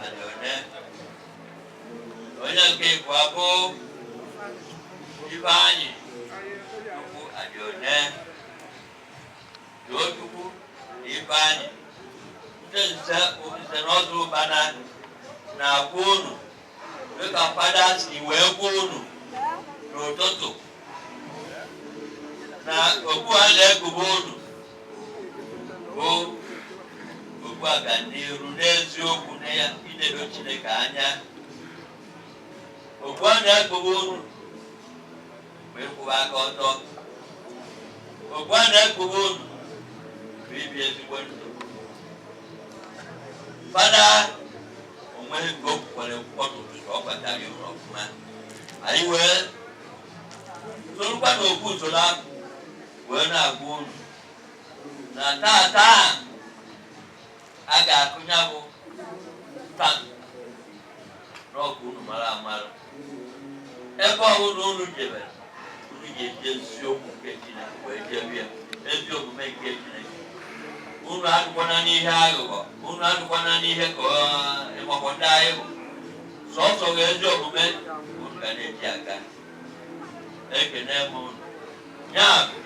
Adone. Onye nke ịbụọ bụ Ifeanyị Chukwu Adone. Tochukwu na Ifeanyị, ndị nze nze na ọzọ ụbana na-agwa unu dịka fada si wee gwa unu n'ụtụtụ na okpu a na-ekube unu bụ okpu aganiru n'eziokwu na ya idedo Chineke anya. Okpu a na-ekube unu bụ ịkwụba aka ọtọ. Okpu a na-ekube unu bụ ibi ezigbo ndụ. Fada onweghị nke o kwukwara ekwukọ n'ụtụtụ, ọ gwatara ya ụlọ ọfụma. Anyị wee sorokwa n'okwu usoro ahụ wee na-agwa unu na tata a ga-akụnya bụ tank n'ọkụ. Unu mara amara, ebe ọbụla unu jebere, unu ga-eji eziokwu nke Chineke wee jebe ya, ezi omume nke Chineke. Unu adịkwana n'ihe aghụghọ, unu adịkwana n'ihe ka ịmakwa ndị anyị bụ sọsọ ga ezi omume unu ga na-eji aga. Ekene m unu. Ya bụ,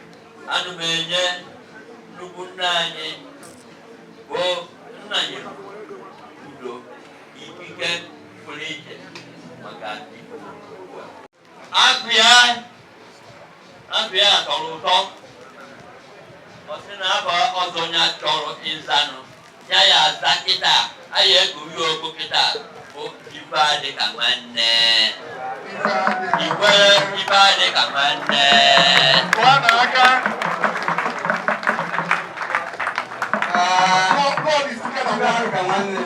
ana m enye nnukwu nna anyị bụ nna nyere udo ikike pụrụ iche maka ikwu okwu a. Abịa abịa tọrọ ụtọ. Ọ sị na afọ ọzọ ya chọrọ ịzanụ ya ya aza kịta, anyị egwuri okwu kịta bụ ife adị ka nwanne igwe, ife adị ka nwanne. Kụọ n'aka. Ife ka nwanne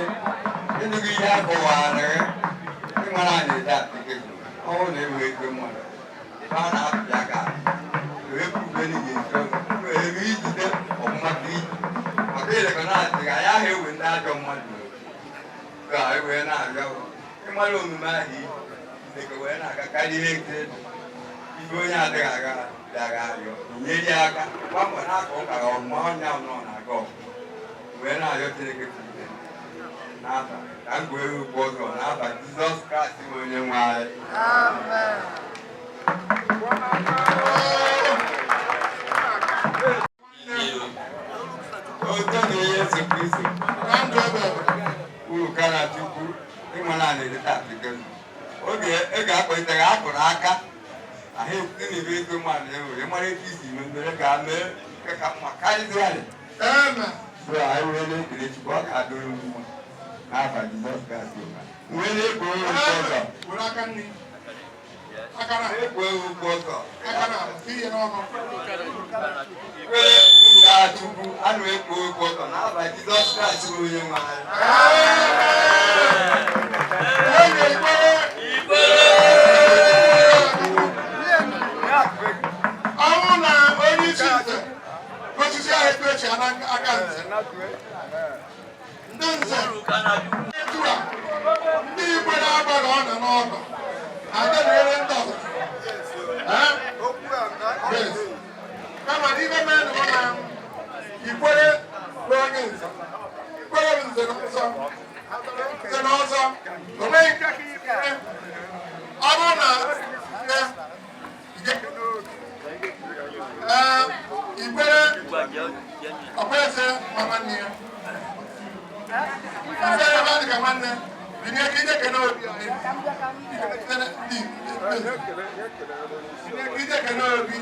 ịnụghị ihe a kọwara gị, ịmara a na-ede application ọnwụ na-ewe ego mmadụ ebe a na-apị aka wee kwube na ga-eji ebe ijide ọmụmatụ iji maka ilekọ na-asị anyị ahụ ewe ndị ajọ mmadụ ka anyị wee na-abịa ịmara omume ahụ iji dịka wee na-aga karịa ihe ego ibe onye adịghị aga bịara arịọ nyere ya aka gwa mbọ na-akọ ụka ga ọmụma ọnya nọ na-aga ọfụma, wee na-arịọ Chineke Chineke n'afa ka m gwee ugwu ọzọ n'afa Jizọs Kraịst bụ onye nwe anyị. Oto na Yesu Kristo. Uru kara Chukwu ịmara na-edeta application oge ị ga-akpọlite gị akụrụ aka ahụ ekwute na ebe ego mmadụ enwere ịmara etu isi ime mere ka mee nke ka mma karịzịarị. So anyị wee na-ekele Chukwu, ọ ga-adịrị mma n'afa Jizọs Kraịst. Wee na-ekwo ewu ụzọ Were aka nri. Aka na na-ekwo ewu ụkwụ ọzọ aka na tinye n'ọnụ. Wee gaa Chukwu a na-ekwo okwu ọzọ n'afa Jizọs Kraịst bụ onye nwe anyị. Onye ikwere. Ọnwụ na onye isi nze osisi ahụ etu esi ana aka nze. Ndị nze etu a, ndị Igbo na-agbaghị ọnọ n'ọgọ adịrịrị ndị ọzọ. Eh? Yes. Kama n'ibe mere na ikwere bụ onye nze, ikwere bụ nze na ọzọ, nze na ọzọ. O nweghị nke ka ibe ọ bụrụ na ee igbere ọkwaeze ma nwanne ya ife ebe a dịka nwanne binye ka ije kene obi anyị binye ka ije kene obi.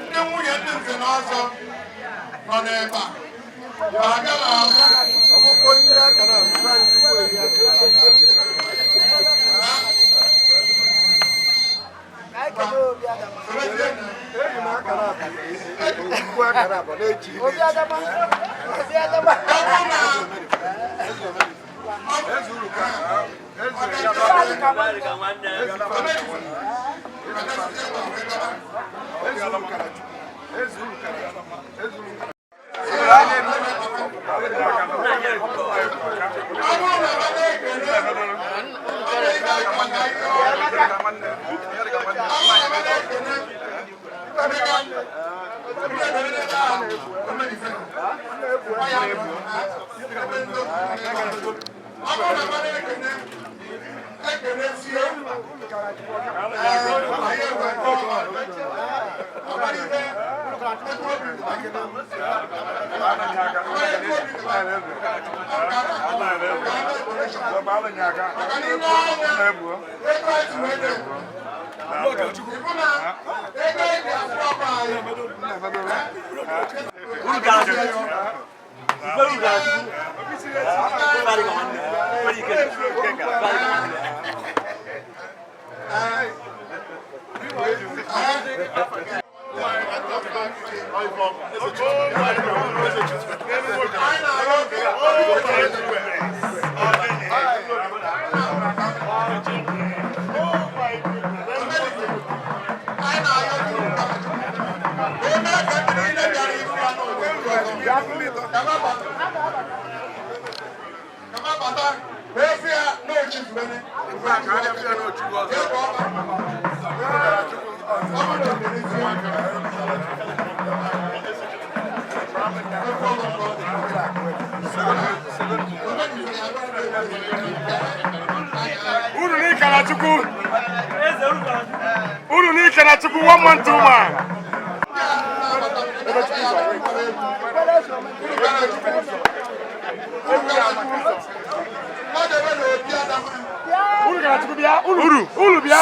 Ndị nwunye ndị nze na ọzọ nọ n'ebe a ma agaghị ahụ. Uru n'ikara Chukwu. Uru n'ikara Chukwu, one man, two man. Uru kara Chukwu bịa, uru, uru bịa.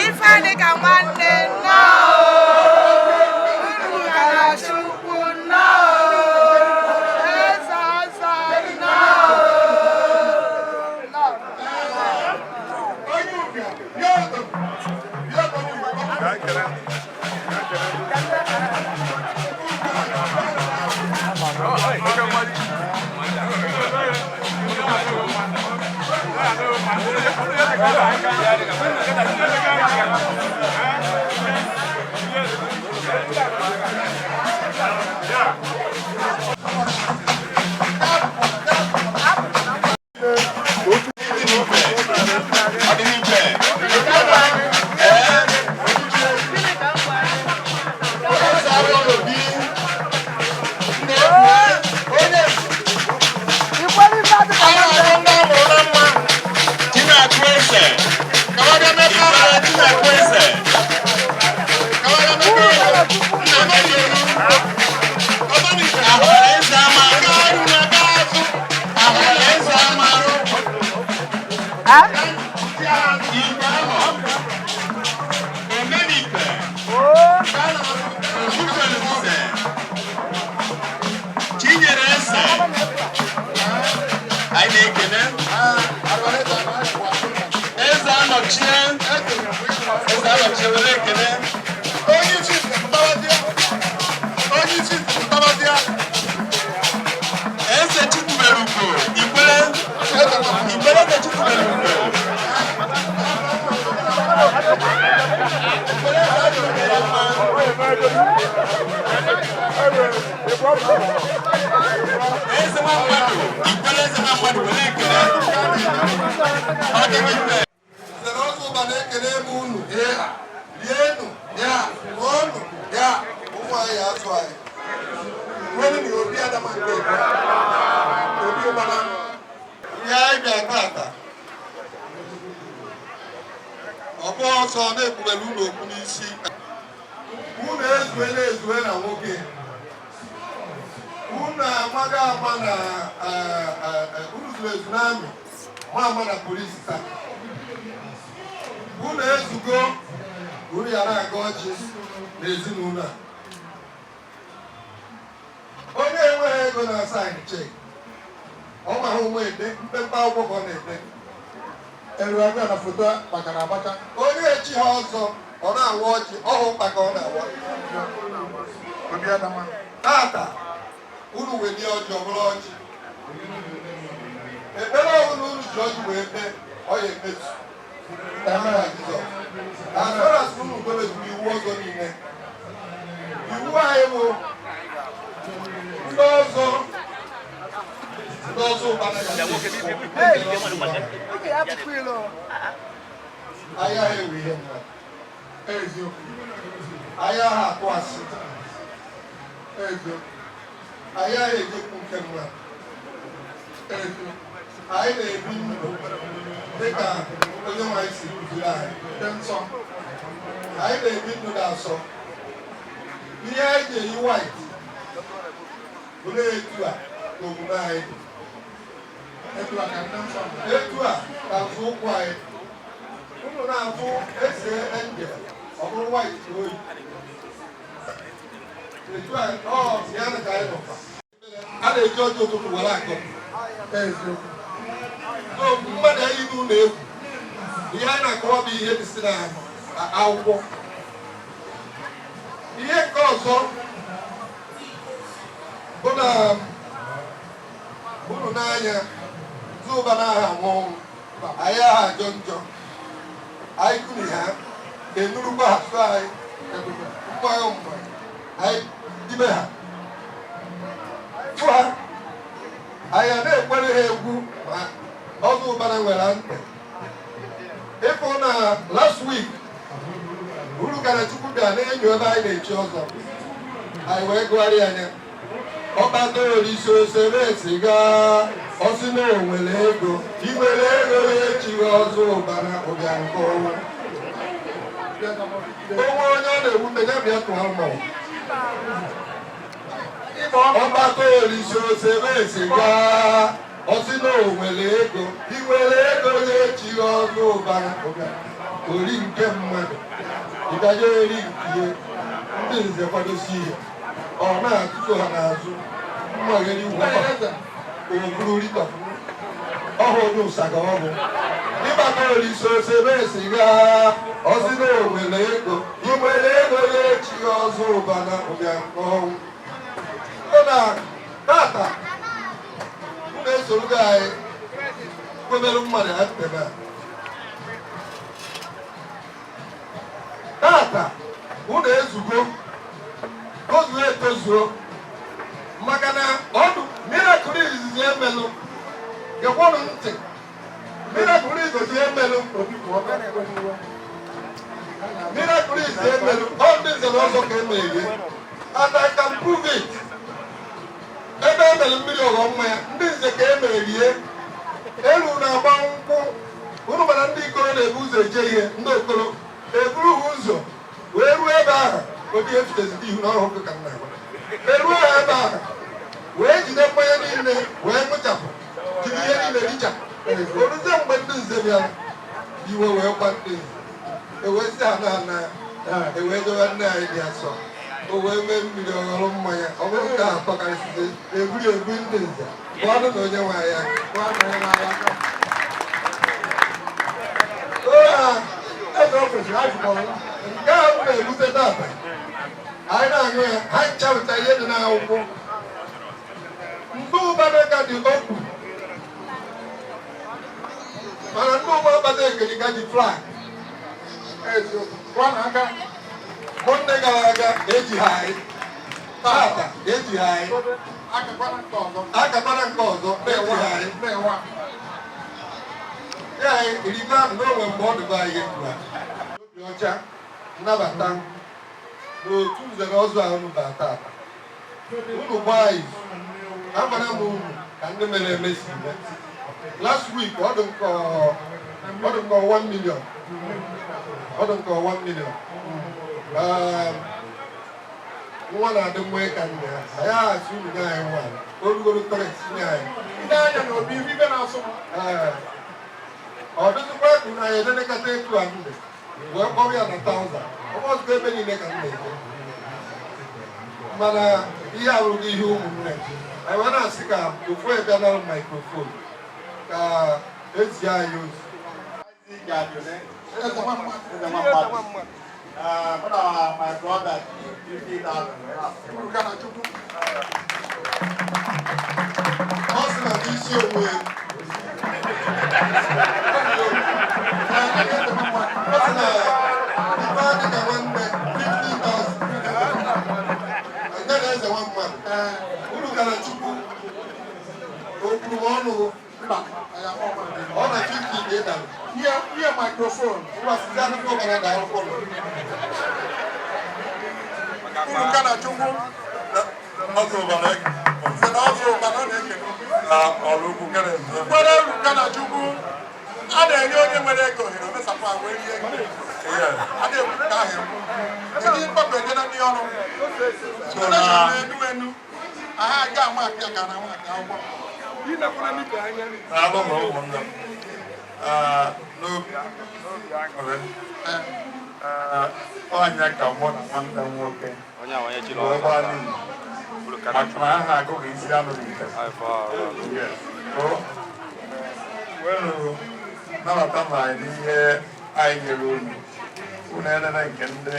Ife dịka nwanne nnọọ, uru kara Chukwu nnọọ, eze ọzọ nnọọ. Eze. Eze nwa mmadụ, ikwere eze nwa mmadụ were ekele. Ọ dịghị mfe. Nze na ọzọ ụba na-ekele ebe unu rienụ ya, ṅụọnụ ya, ụmụ anyị azụ anyị nwere na obi adama nke ebe obi ụbara ihe anyị bịa tata. Ọ bụ ọsọ na-ekpubere unu okwu n'isi unu ezue na-ezue na nwoke unu amaghị ama na unu zuru ezu n'army, ma ama na polisi. Taa unu ezugo, unu ya na-aga ọjị n'ezinụlọ a. Onye enweghị ego na-asign cheque, ọ maghị onwe ede mpempe akwụkwọ ka ọ na-ede. Elu abịa na foto gbakara agbaka. Onye echi ha ọzọ, ọ na-awa ọjị ọhụ mkpa ka ọ na-awa. Obi adama. Tata unu welie ọjị, ọ bụrụ ọjị ekpere ọbụla unu ji ọjị wee kpee, ọ ya emezu n'aha Jizọs. As far as unu debezuru iwu ọzọ niile, iwu anyị bụ ndị ọzọ, ndị ọzọ ụbana ya anyị agha ewe ihe mmadụ. Eziokwu. Anyị agha atụ asị. Eziokwu. Anyị agha ejekwu nke mmadụ. Eziokwu. Anyị na-ebi ndụ dịka onye nwe anyị si kụziri anyị. Dị nsọ. Anyị na-ebi ndụ dị asọ. Ihe anyị ji eyi white bụ na etu a ka omume anyị dị. Etu a ka ndị nsọ dị. Etu a ka nzọụkwụ anyị unu na-afụ ese angel, ọ bụrụ white ka oyi etu a ọ ya na ka anyị nọkwa. A na-eji ọjị ụtụtụ were akọ. Eziokwu. So mmadụ anyị n'ụlọ egwu, ihe anyị na-akọwa bụ ihe dị si na akwụkwọ. Ihe nke ọzọ bụ na unu n'anya zụba n'aha anwụ ọnwụ anyị, aha ajọ njọ anyị kuni ha enurukwa ha so anyị mmanya mmanya anyị ime ha fụ ha, anyị a na-ekwere ha egwu. Ma ọzọ ụbara nwere ntị ịfụ na last week uru gara Chukwu bịa na-enyo ebe anyị na-echi ọzọ, anyị wee gụgharịa anya ọkpata olise osere siga, ọsị na onwere ego, iwere ego ya echighị ọzọ ụbara ụbịa nke ọnwa onwe onye ọ na-ewute ya bịa tụọ mmọnwụ. Ọkpata olise osere siga, ọsị na onwere ego, iwere ego ya echighị ọzọ ụbara ụbịa ori nke mmadụ ịgaje eri nke ihe ndị nze kwadosi ihe ọ na-atụtụ ha n'azụ mmagheri oburu ritọpụ ọhụ onye ụsaga ọ bụ ịgbata olise osebe siga, ọsị na onwere ego, iwere ego ya echighị ọzọ ụbana ụbịa nke ọnwụ. Ọ na tata unu esorogo anyị kwebere mmadụ ha ntebe a. Tata unu ezugo, tozuo etozuo, maka na ọdụ miracle izizi emelụ. Gekwanụ ntị, miracle izizi emelụ, miracle izizi emelụ, ọ ndị nze na ọzọ ka emeghe, and I can prove it. Ebe emere mmiri ọghọ mmanya, ndị nze ka emerie elu na-agba nkwụ. Unu mara ndị ikoro na-ebu ụzọ eje ihe, ndị okoro eburu ha ụzọ wee ruo ebe ahụ. Obi efutezidi ihu n'ọhụụ ka m na-agwa eruo ha ebe ahụ wee jide mmanya niile wee ṅụchapụ, jiri ihe niile richapụ. Oruzie mgbe ndị nze bịara, iwe wee gba ndị nze, ewee sị ha na ana ewee dobe nne anyị dị asọ, o wee mee mmiri ọghọrọ mmanya. Ọ bụrụ nke ahụ tọkarịsịzi eburi ebu ndị nze bụ ọnụ na onye nwe anyị aka. Eze o kwesịrị ajụkwara. Nke ahụ na-ebute tata anyị na-aṅụ ya, ha nchapụta ihe dị n'akwụkwọ ndị ụbana ka dị okwu, mana ndị ụgbọ akpata ekeriga ji flag. Eziokwu. Kwa n'aka. Mọnde gara aga eji ha anyị Tata eji anyị akakwara nke ọzọ na-ewe anyị ya anyị eribe ahụ n'onwe mgbe ọ dịba anyị etu a. Obi ọcha nnabata n'otu nzere ọzọ a unu baa tata. Unu gbaa izu, agwara m unu ka ndị mere eme si mee. Last week ọ dị nke 1 million, ọ dị nke 1 million. Nwa na-adị mma ịka nne ya, anyị asị unu nye anyị nwa o rugoro tọret nye anyị. Ee, ọ dịzikwa ka unu anyị edenekata etu a nne wee kpọrọ ya na thousand ọgbọzụkwa ebe niile ka m na-eje, mana ihe arụghị ihe ụmụnne anyị wee na-asị ka ofu ebe nara microphone ka ezi anyị ozi. My brother, 50,000. Ọ sị na n'isi onwe ya. Ọ sị na ife adị ka nwanne 50,000. Nye na eze nwa mmadụ. Uru gara Chukwu. O kwuru m ọnụ. Ọ na 50 ka ị dara. Ihe microphone. Ngwa sizi akụkọ ọbara da akwụkwọ. Uru ka na Chukwu. Ọzọ ụbara Sị na ọzọ ụbara ọ na-ekene. na ọrụ ukwu kere nze. Kwere uru ka na Chukwu. A na-enye onye nwere ego ohere o mesapụ ahụ wee rie ego. A na-ekwu ka ahụ ekwu. Eji mkpọpụ eje na ndị ọrụ. Donation na-enu enu. Aha aga ama aka ka na ama aka akwụkwọ. Daalụ na ụmụnne m. N'obi aṅụrị. Ọnya ka mụ na nwanne m nwoke wee gbaa n'iyi. Maka na aha agụghị isi anụ n'ite. Yes. Welu nabata ma anyị n'ihe anyị nyere unu. Unu elele nke ndị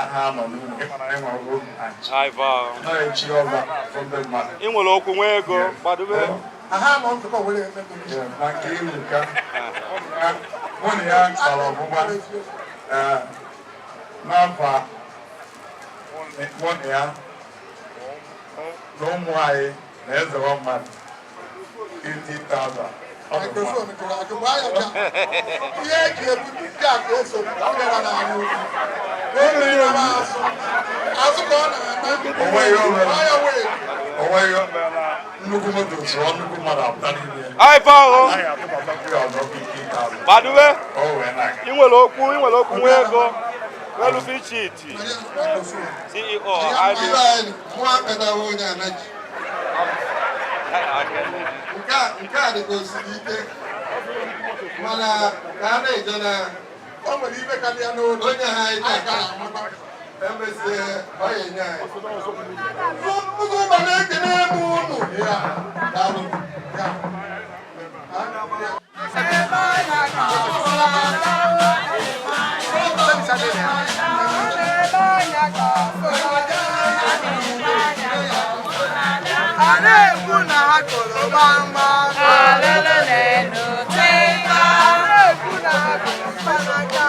agha nọ n'unu ịmara anyị nwere obi anyị. Nọ echi ọba afọ ndị mmadụ. Ị nwere okwu nwee ego gbadobe. Aha nọ nzukọ were eme donation. Na nke iru ka mụ na ya kpara ọgbụgba n'afọ mụ na ya na ụmụ anyị na ezewa mmadụ 50,000. Microphone kụrụ akụ gbaa ya bịa. Ihe eji ebu ndị a ka eso ọ bịara n'anya ukwu. O mere m azụ. Azụ ka ọ na-ana. O nweghị o mere. Ọ ya wee. O nweghị o mere na nnukwu moto sụọ nnukwu mmadụ apụta n'ime ya. Ife ahụ. Anyị atụbatakwu ya ọzọ 50,000. Gbadobe. O wee na-aga. Ị nwere okwu, ị nwere okwu nwee ego. Welu Bichiti. CEO IB. Ibe anyị mụ akpatawo onye anaji. Nke a dị ka osiri ike, mana ka a na-eje na O nwere ibe ka dị ya n'olu. onye ha anyị Anyị taa ga-amata. emesie ọ ya enye anyị. Ụzọ ụba na-ekene m unu. Daalụ. A na-ekwu na ha kụrụ gbamgbam. A na-ekwu na ha kụrụ mkpanaka.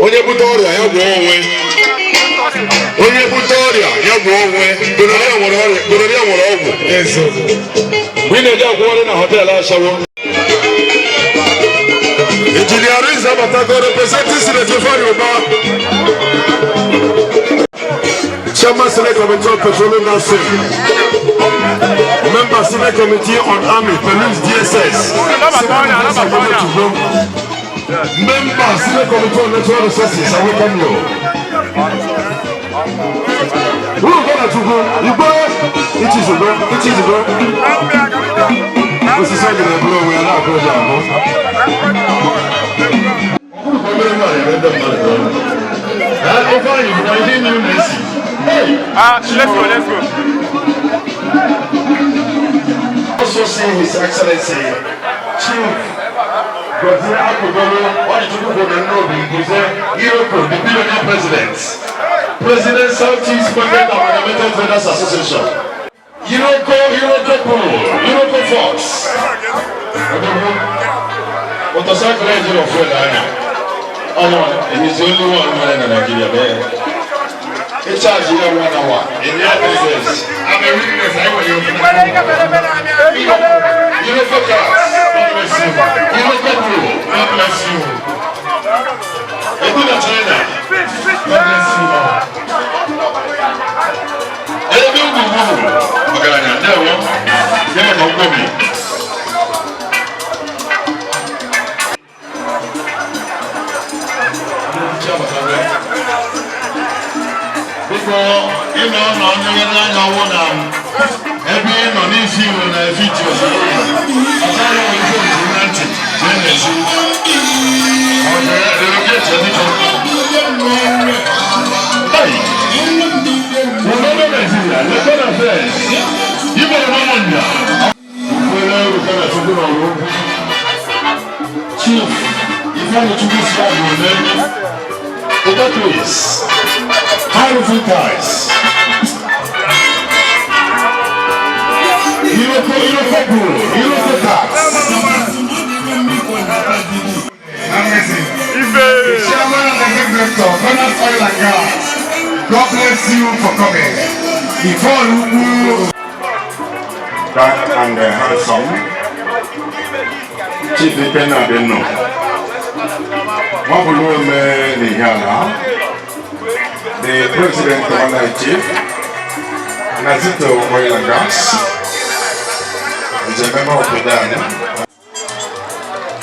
Onye bute ọrịa ya gwọọ onwe. Onye bute ọrịa ya gwọọ onwe. Gonorrhea nwere ọrịa, gonorrhea nwere ọgwụ. Mgbe ị na-eje akwụgharị na họteelụ ashawo. Injinia Rinze abatago representing Senator Ifeanyi Uba. Chairman Senate Committee on Petroleum Nursing. Member Senate Committee on Army, Police, DSS. Member Senate Committee on Natural Resources, I welcome you. Uru gana Chukwu, Igwe, Ichizugo, Ichizugo. Osisi ọgịrị eburu onwe ya na-akụ ụjọ ahụ. Ọ bụrụ ka obere nwaanyị eme ndị mmadụ ọnụ. Ofe anyị bụ na ihe imi unu esi. Ah, let's go, let's go. see His Excellency Chief Gozie Akudolu Onichukwu Nnobi Mbuze Iroko, the billionaire president, President, Southeast Market Amalgamated Traders Association. Iroko, Iroko Pool, Iroko Fox. Odogwu, motorcycle engine of fuel anya. Oh no, he's the only one running in Nigeria, man. He charge you 1 hour. In the other days. I'm a witness. I want you. Iroko Cars, God bless you. Iroko Pool, God bless you. Edu na China, God bless you all. Ebe ugwugwu, ọgaranya, ndewo, ya maka nkwobi. Biko, ịnọ nọ nlegharị anya ọwụ na ebe ị nọ n'isi iwe na efiti ozugbo ọzọ ya nwere ife ojiri na ntị jee n'ezi. Ọ relocate, biko. Hey! Obodo Nigeria, Local Affairs, Igbo Ụmụnna, Ukwere Rukana Chukwu n'ọrụ. Chief Ifeanyi Chukwu si Agụle, Oga Chris, High Roofing Tiles, Iroko, Iroko Pool, Iroko Tax. Amazing. The chairman and executive, Bonus Oil and Gas. God bless you for coming. Before you Dark and handsome, Chief Ikenna Adeno, Nwabuluome Nihiala, the President Commander Chief, Nazito Oil and Gas, is a member of the Dan.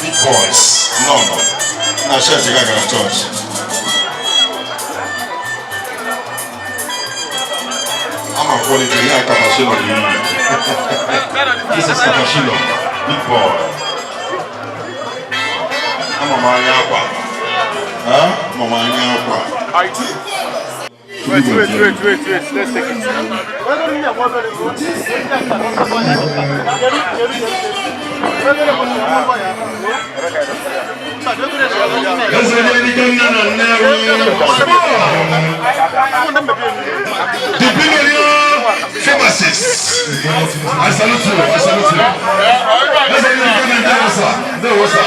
Big boys, no. Na church gara church. Ama quality here, Kapashilo. This is Kapashilo, big boy. Ama m anya akwa. Huh? Ama m anya akwa. Wait, wait, wait, wait, wait. Let's take it. Eze Ikenna na Nnewi. The billionaire pharmacist. I salute you. I salute you. Eze Ikenna, ndewo sir. Ndewo sir.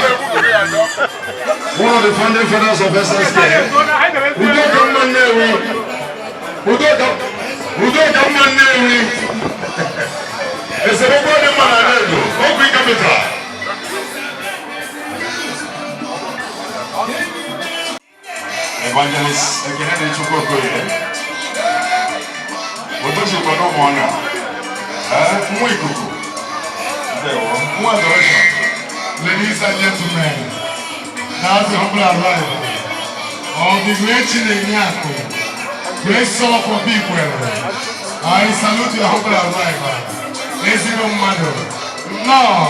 One of the founding fathers of SSK. Udoka mma Nnewi. Udoka, Udoka mma Nnewi. Esemokwu dị mma na Edo. Obi Capital. Evangelist Ekene Chukwu Okoye. Odozi obodo ụmụọnya. Ee, nwa ikuku. Ndewo, nwa adoration. Ladies and gentlemen, now the humble arrival of the great Chinenyeako, great son of Obikwere. I salute your humble arrival. Ezigbo mmadụ. Nnọọ,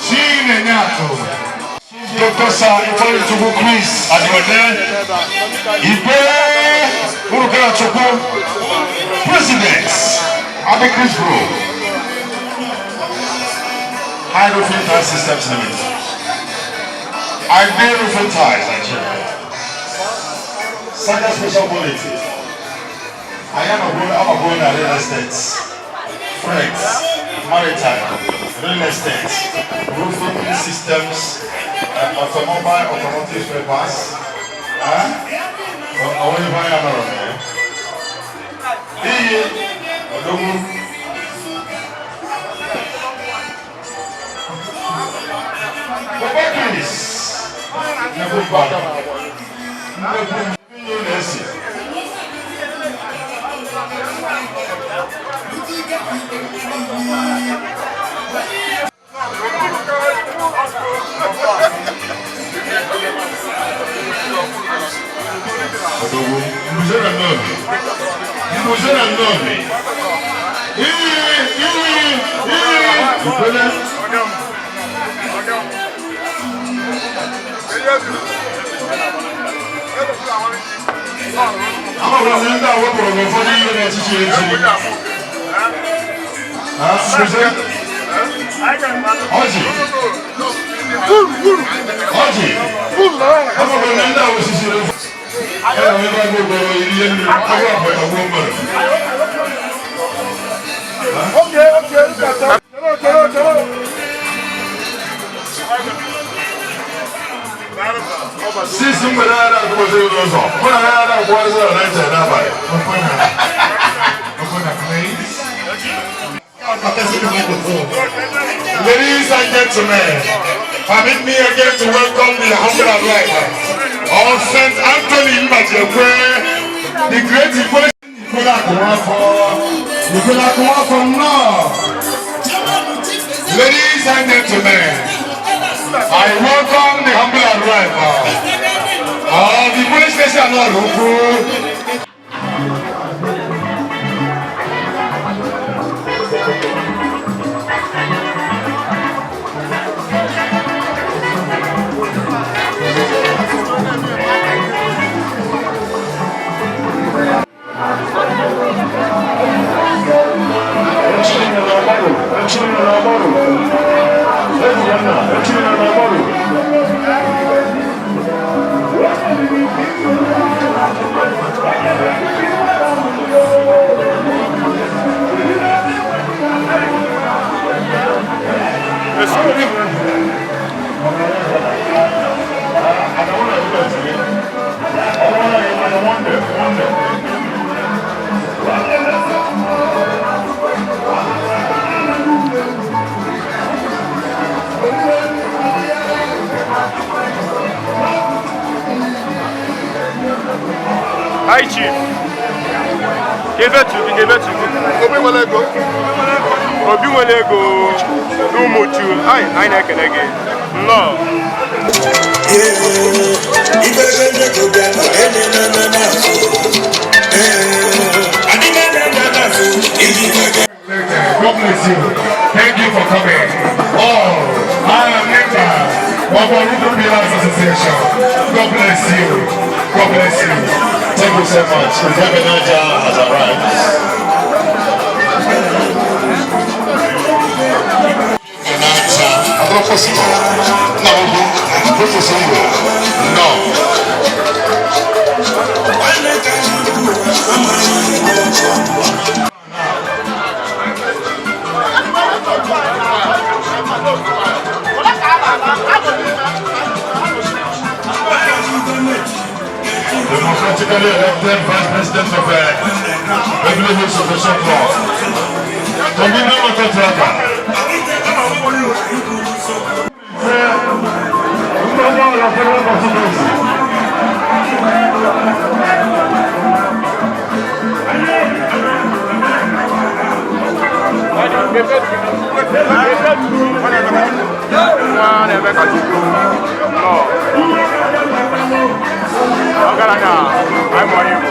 Chinenyeako. Dr. Sir Ifeanyi Chukwu Chris Adiode, Igwe Urukara Chukwu, President, Abicris Group, High Roofing Tile Systems Limited, Ivy Roofing Tiles Nigeria, Saga Special Quality, I am a I'm a real estate, freight, maritime, real estate, roofing systems, automobile, automotive spare parts. Huh? Ọ onye anya nọrọ na ya. Iyi, odogwu. Papa Chris, nnekwu mmadụ. Nnekwu mmiri na-esi. Odogwu, mbuze na nnobi. Mbuze na nnobi. Iyi, iyi, iyi. Ukwele. Ama na ndị a wepụrụ n'ụfọdụ ihe n'echichi echi. Ha, mbuze. Ọjị. Ọjị. Ọ bụrụ na ndị a osisi ẹ na ebe agụ gboro ihe nri agụ abụọ agwọ mmadụ. Okay, look at that. Chelo, chelo, chelo. Sisi mgbede a na-akụzi n'ụzọ, mụ na ya na-akwụgharịzi na Naịjirịa n'abalị. Ladies and gentlemen, permit me again to welcome the humble arrival of St. Anthony Mbajekwe, the great Igbo Nicola North. Ladies and gentlemen, I welcome the humble arrival of the police station Oruku. Hi Chief. Kebe tu gị, kebe tu gị. Obi nwere ego. Obi nwere ego n'Ụmụchu. Anyị anyị na-ekele gị. Nnọọ. God bless you. Thank you for coming. Oh, I am member of Oruku Pillars Association. God bless you. God bless you. Thank you so much. Ikebenaja has arrived. No, no. Democratically elected Vice President of Beverly Hills Association Club, Domino Motor Tracker. Nwa na-eme ka Chukwu. Nnọọ. Ọgaranya, anyị mụrụ Igbo.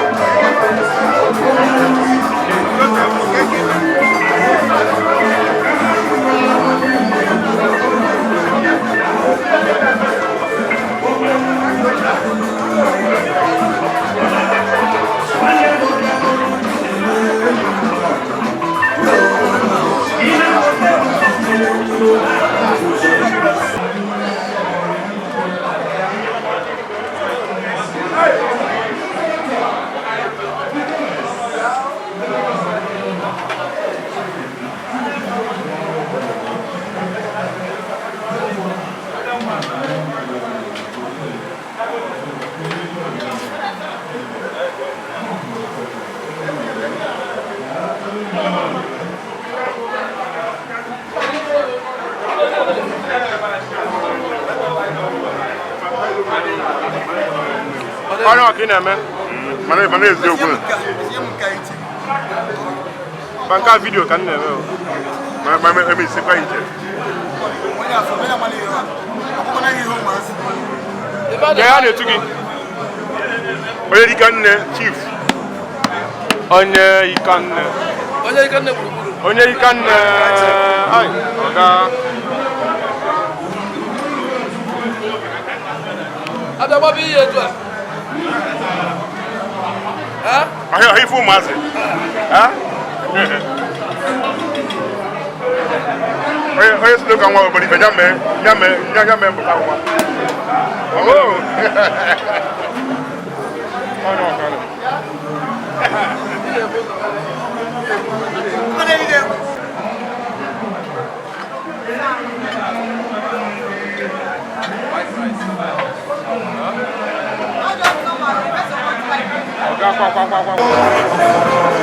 Onye ọka ị na-eme? Mana eziokwu. Ma nke a video ka m na-eme o. Ma eme isikwa ije. Ka ya na-etu gị? Onye dịka nne, chief. Onye ika nne. Onye ike nne gburugburu. Onye ika nne. Ai, ọga. Abịa gbaba ihe etu a. Ahịa ahịa ife ụmụazị. Ha? Onye Onye si n'ụka nwa obere ife ya mee ya mee ya ya mee mpụta nwa. Oh. Ọnụ ọkara. Ọga kwa kwa kwa kwa.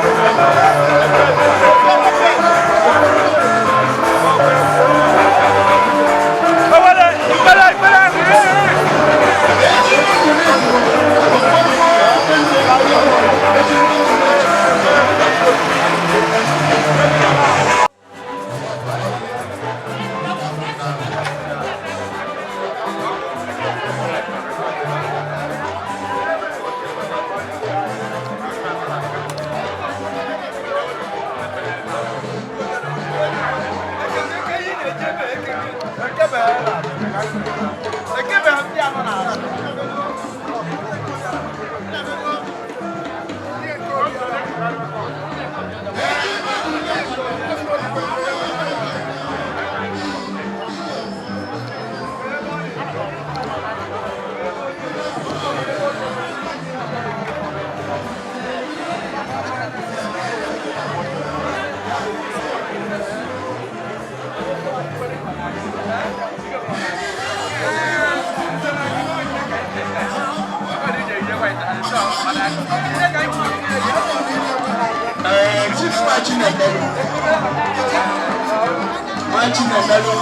Chief Nwachinemelu. Nwachinemelu.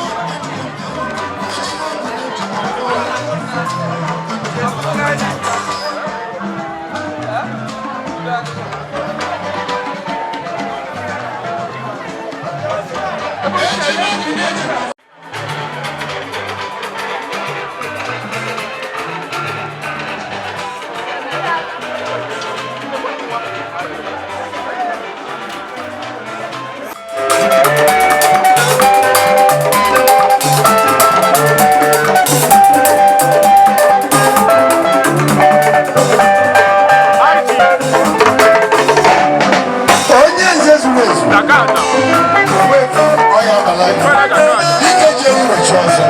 Onye nze zuru ezu. Ọya abala ike ji ewu wechi ọzọ.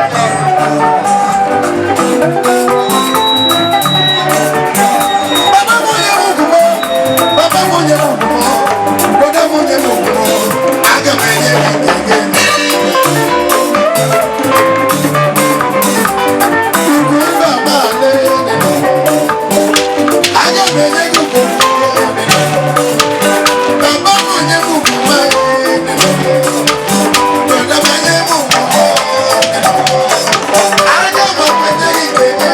Baba m onye m ugwu m, baba m onye m ugwu m, brọda m onye m ugwu m, aga m enye gị nke gị. Ugwu mba ma ale, aga m enye gị ugwu m. Baba m onye m ugwu m, brọda m onye m ugwu m, aga m enye gị nke gị.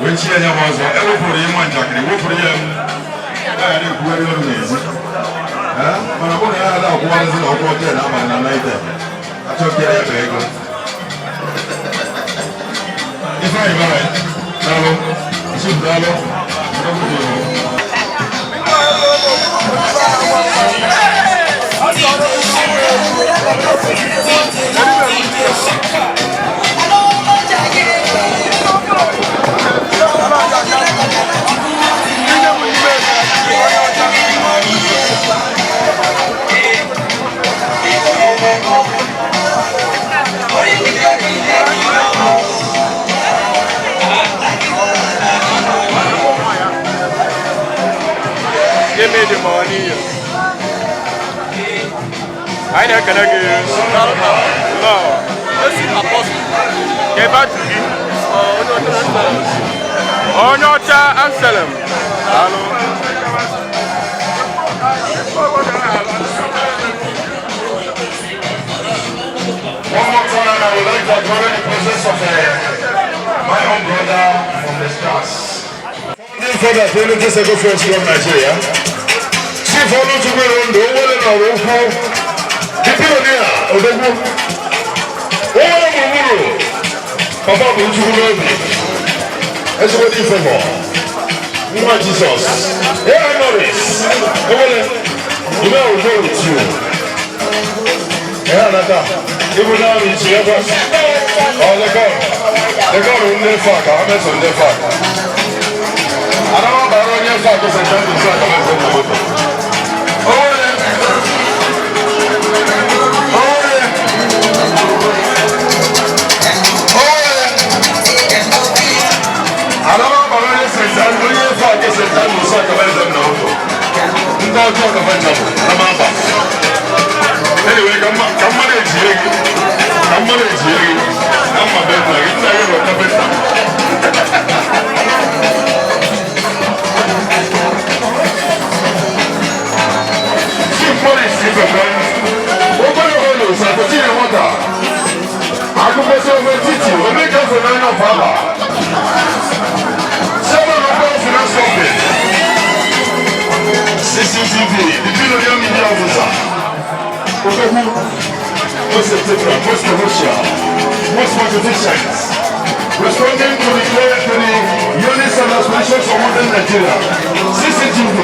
Wee chie ya bụ ọzọ ewepụrụ ya ịma njakịrị wepụrụ ya m ya na-ekwugharị ọrụ n'ezi. Ee, mana ọ bụrụ na ya ada akwụgharịzi na ọkwụ ọjọọ na abalị na naịte achọpụtara ya bụ ego. Ifeanyị bara daalụ, Chief daalụ, Give me the money. Anyị na-ekele gị. Lọọ. Ka ebe a jụ gị. Onye ọcha Anselm. Daalụ. Father of Unity Circle Friends Club Nigeria. Chief Oluchukwu Rondo, Owele Nọrọ Ukwu, the pioneer, Odogwu. Owele Gburugburu, Papa bụ Chukwu n'obi. Ezigbo dị ifefe. Nwa Jizọs. A.I. Morris, Owele, you know I will go with you. Anata, ibu náà mi ti ẹgbẹ́. Ọ̀ lẹ́kọ̀ọ́, lẹ́kọ̀ọ́ ń lé fa kà, á mẹ́sàn-án lé fa. Adama bàrọ̀ onye fa kó sẹ̀ńtà ní ìṣú àkàmẹ́ ìṣẹ́ ní ọmọdé. Owele, Owele, Owele. Adama bàrọ̀ onye sẹ̀ńtà onye fa kó sẹ̀ńtà ní ìṣú àkàmẹ́ ìṣẹ́ ní ọmọdé. Ndị ọjọọ kàfẹ́ nà ma ba. Anyway, ka mmadụ ejie gị, ka mmadụ ejie gị, na mma be nna gị, nna gị bụ kapịnta. Chief Morris Ifefe, ogologo ụlọ Sakochi nwata, akụkọsi ofe titi, omeka n'anya ọfala, Chairman of Power Finance Company, CCTV, the Billionaire Media Officer, Odogwu, most integral, most commercial, most magnificent, responding to the clear to the units and aspirations of modern Nigeria, CCTV.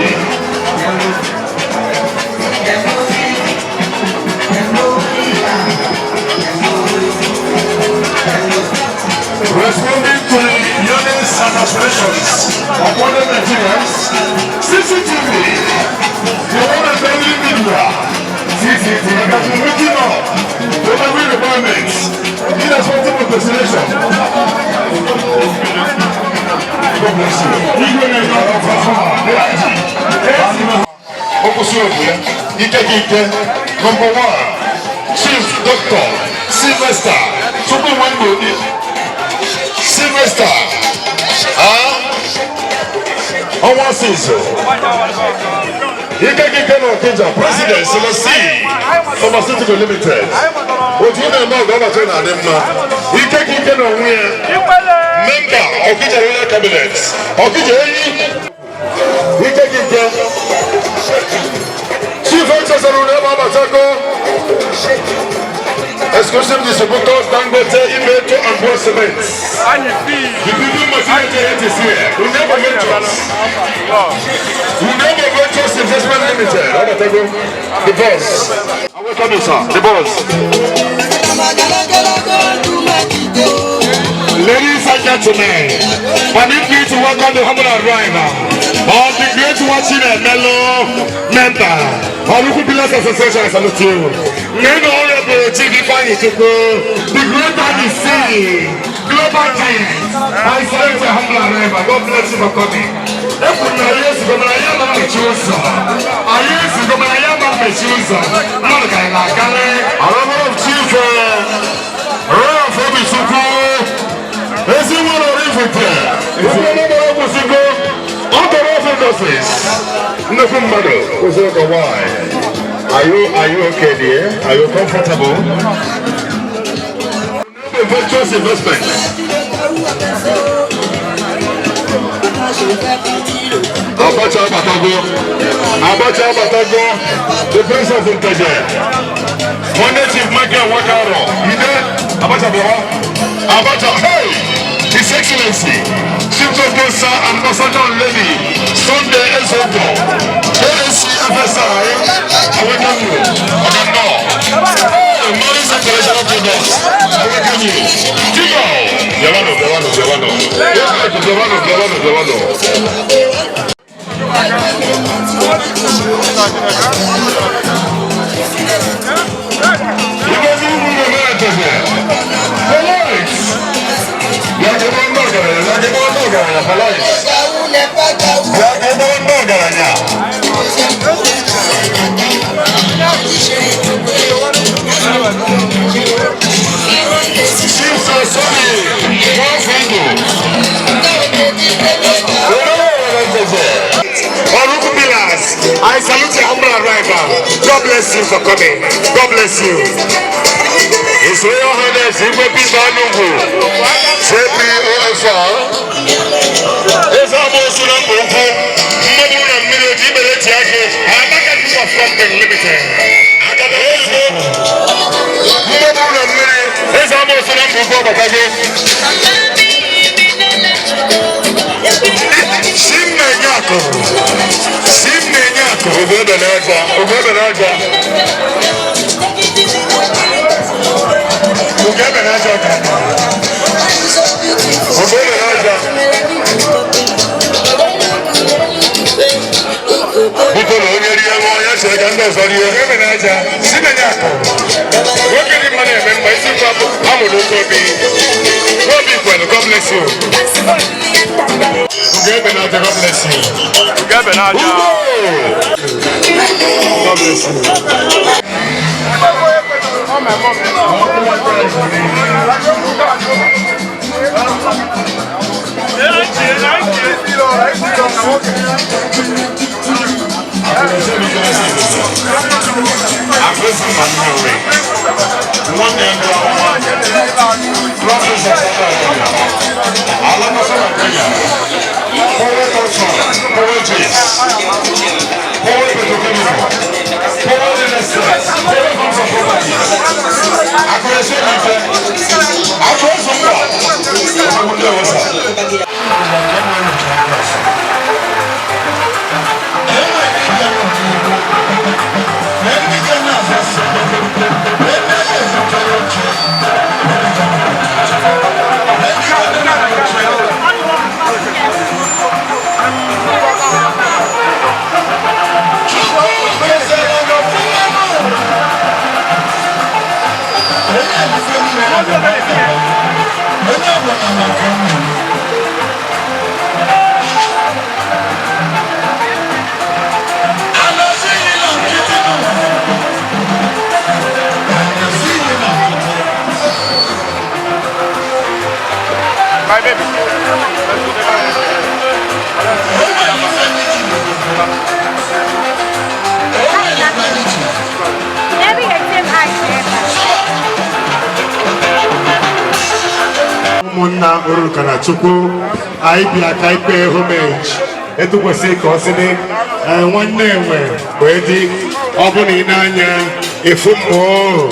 Responding to the yearnings and aspirations of modern Nigerians, CCTV, the one and only media, CCTV has been waking up to every requirement, irrespective of destination. God bless you. Ike Ike, number one, Chief Doctor Sylvester Chukwuemeka Sylvester, ọnwa sizo. Ike Ike na Okija, President Selassie Pharmaceutical Limited. Otu na-eme ọgụ ọbata na-adị mma. Ike Ike na onwe ya, member Okija Royal Cabinet, Okija enyi. Ike Ike. Chief Echezoro n'ebe abatako. Exclusive distributor Dangote, Imeto and Boa Cement. The people motivated is here. Unebo Ventures. Unebo Ventures Investment Limited. Abatako. The boss. I welcome you, sir. The boss. Ladies and gentlemen, permit me to welcome the humble arrival of the great watching and mellow member of Oluku Pillars Association. I salute you. Name Honorable Chief Ifeanyi Chukwu, the great and global giant. I salute your humble arrival. God bless you for coming. Arrival of Chief Ralph Obichukwu. Ezi nwere Oraifite, kwụsịgo, ọ tọrọ ofe industries. Nnukwu mmadụ kwụsịrị ka why? Are you okay dear? Are you comfortable? Virtuous investment. Abacha Abatago, Abacha Abatago, the Prince of Nteje. Monday Chief Michael Wakaro, you there? Abacha Baba, Abacha, hey! His Excellency, Chief Justice Sir Ambassador Levy, Sunday Ezogo, KSC FSI, I welcome you. Ogando, hey, Morris International Products, I welcome you. Tigo, Yawano, Yawano, Yawano, Yawano, Yawano, Yawano. Oluku Pillars, I salute your humble arrival. God bless you for coming. God bless you. His Royal Highness Igwe Peter Anugwu, JPOFR, Eze Amosu na Mba Ukwu. Company Limited. Mmegbu na mmiri eze amoosu na mbụ ọbatago. Si m na-enye akụ, si m na-enye akụ. Obodo na-aja, obodo na-aja. Obodo na-aja ọka. Obodo na-aja. Biko na onye rie ṅụọ ya chere ka ndị ọzọ rie. Ebe na-aja, si na-enye akụ. Nwoke dị mma na-eme mma isi nkwa amụrụ oke obi. Obi kwelu, God bless you. Ugebe na-aja, God bless you. Ugebe na-aja. God bless you. My baby. Ụmụnna Oruka na Chukwu, anyị bịa ka anyị pay homage etu kwesịrị ka ọ sị dị. Nwanne enwe wee dị ọ bụ na ị na-anya efu mmụọ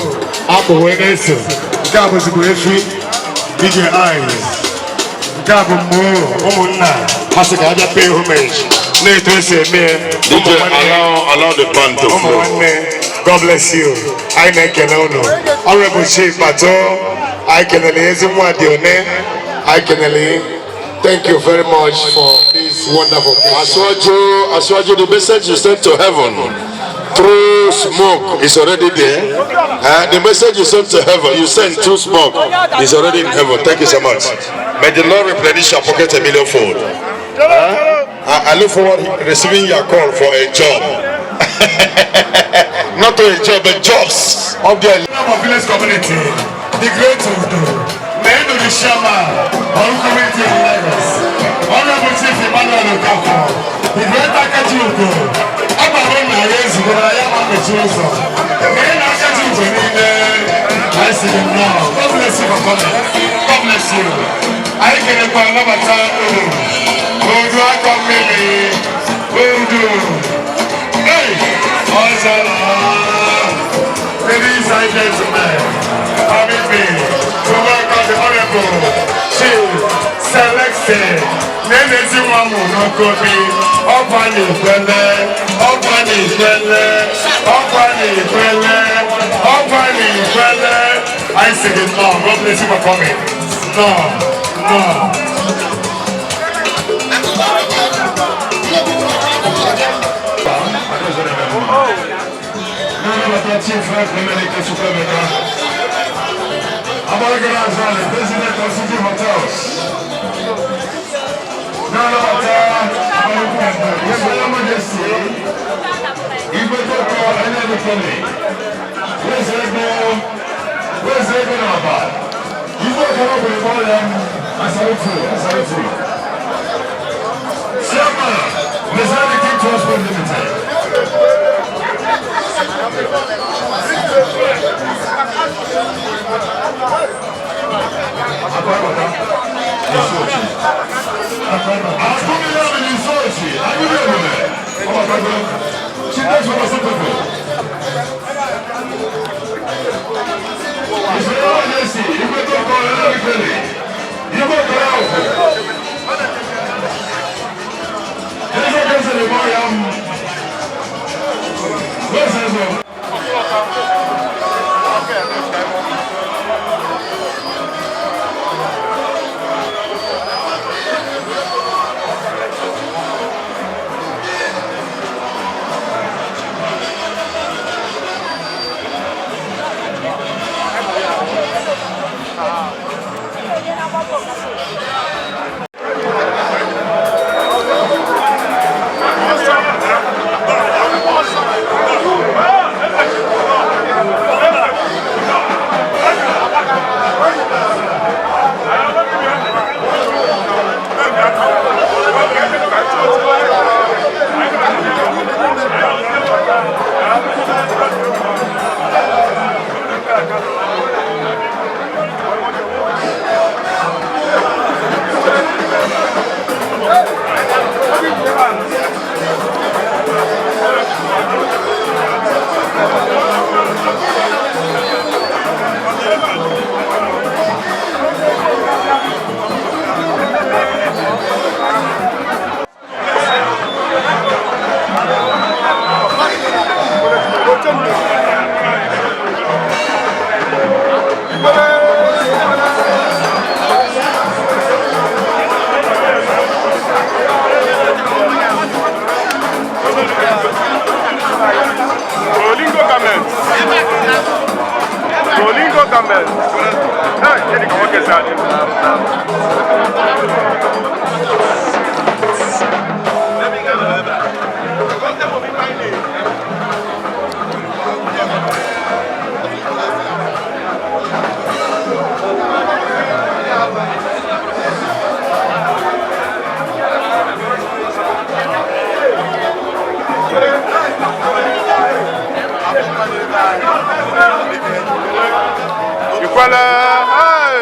akpụ wee na-eso. Nke a bụzikwa efi DJ Eyes. Nke a bụ mmụọ ụmụnna ha sị ka abịa pay homage na-etu esi eme ya. DJ, allow the band to Ụmụ flow. nwanne, God bless you. Anyị na-ekele unu. Honorable Chief Bato, anyị kelele ezi nwa dị one. Anyị kelele. Thank you very much for this wonderful Asiwaju, Asiwaju, the message you sent to heaven through smoke is already there. The message you sent to heaven, you sent through smoke, is already in heaven. Thank you so much. May the Lord replenish your pocket a millionfold. I look forward to receiving your call for a job. Not a job, but jobs of the village community, the great Udo, Nenu the Shama, all community in Lagos, Honorable Chief Emmanuel Okafor, the great Akachi Ugo, Abawo na Yezu, na ya ma mechi ụzọ, Nenu Akachi Ugo niile, I see them now. God bless you for coming. God bless you. Anyị kelekwa nnabata unu. Odu akọ mmiri, Odu. Hey! Ọzọla. Ladies and gentlemen, permit me to welcome the Honorable Chief Selection Nenezi Nwamu N'Okobi, Ọkwa N'ikwele, Ọkwa N'ikwele, Ọkwa N'ikwele, Ọkwa N'ikwele. I say it now. God bless you for coming. No, no. Chief Frank Emelike Chukwuemeka, Abalagara Azali, President of City Hotels. Nanabata, His Royal Majesty, Igwe-Toko Enedikele, Wezego, Wezego Naba, Igwe Okoro I salute you, I salute you. Chairman, Messiah King Transport Limited. mere. Hey, kedu ka nwoke si adị? Ikwele, hey!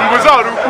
Mbuze ọrụ ukwu.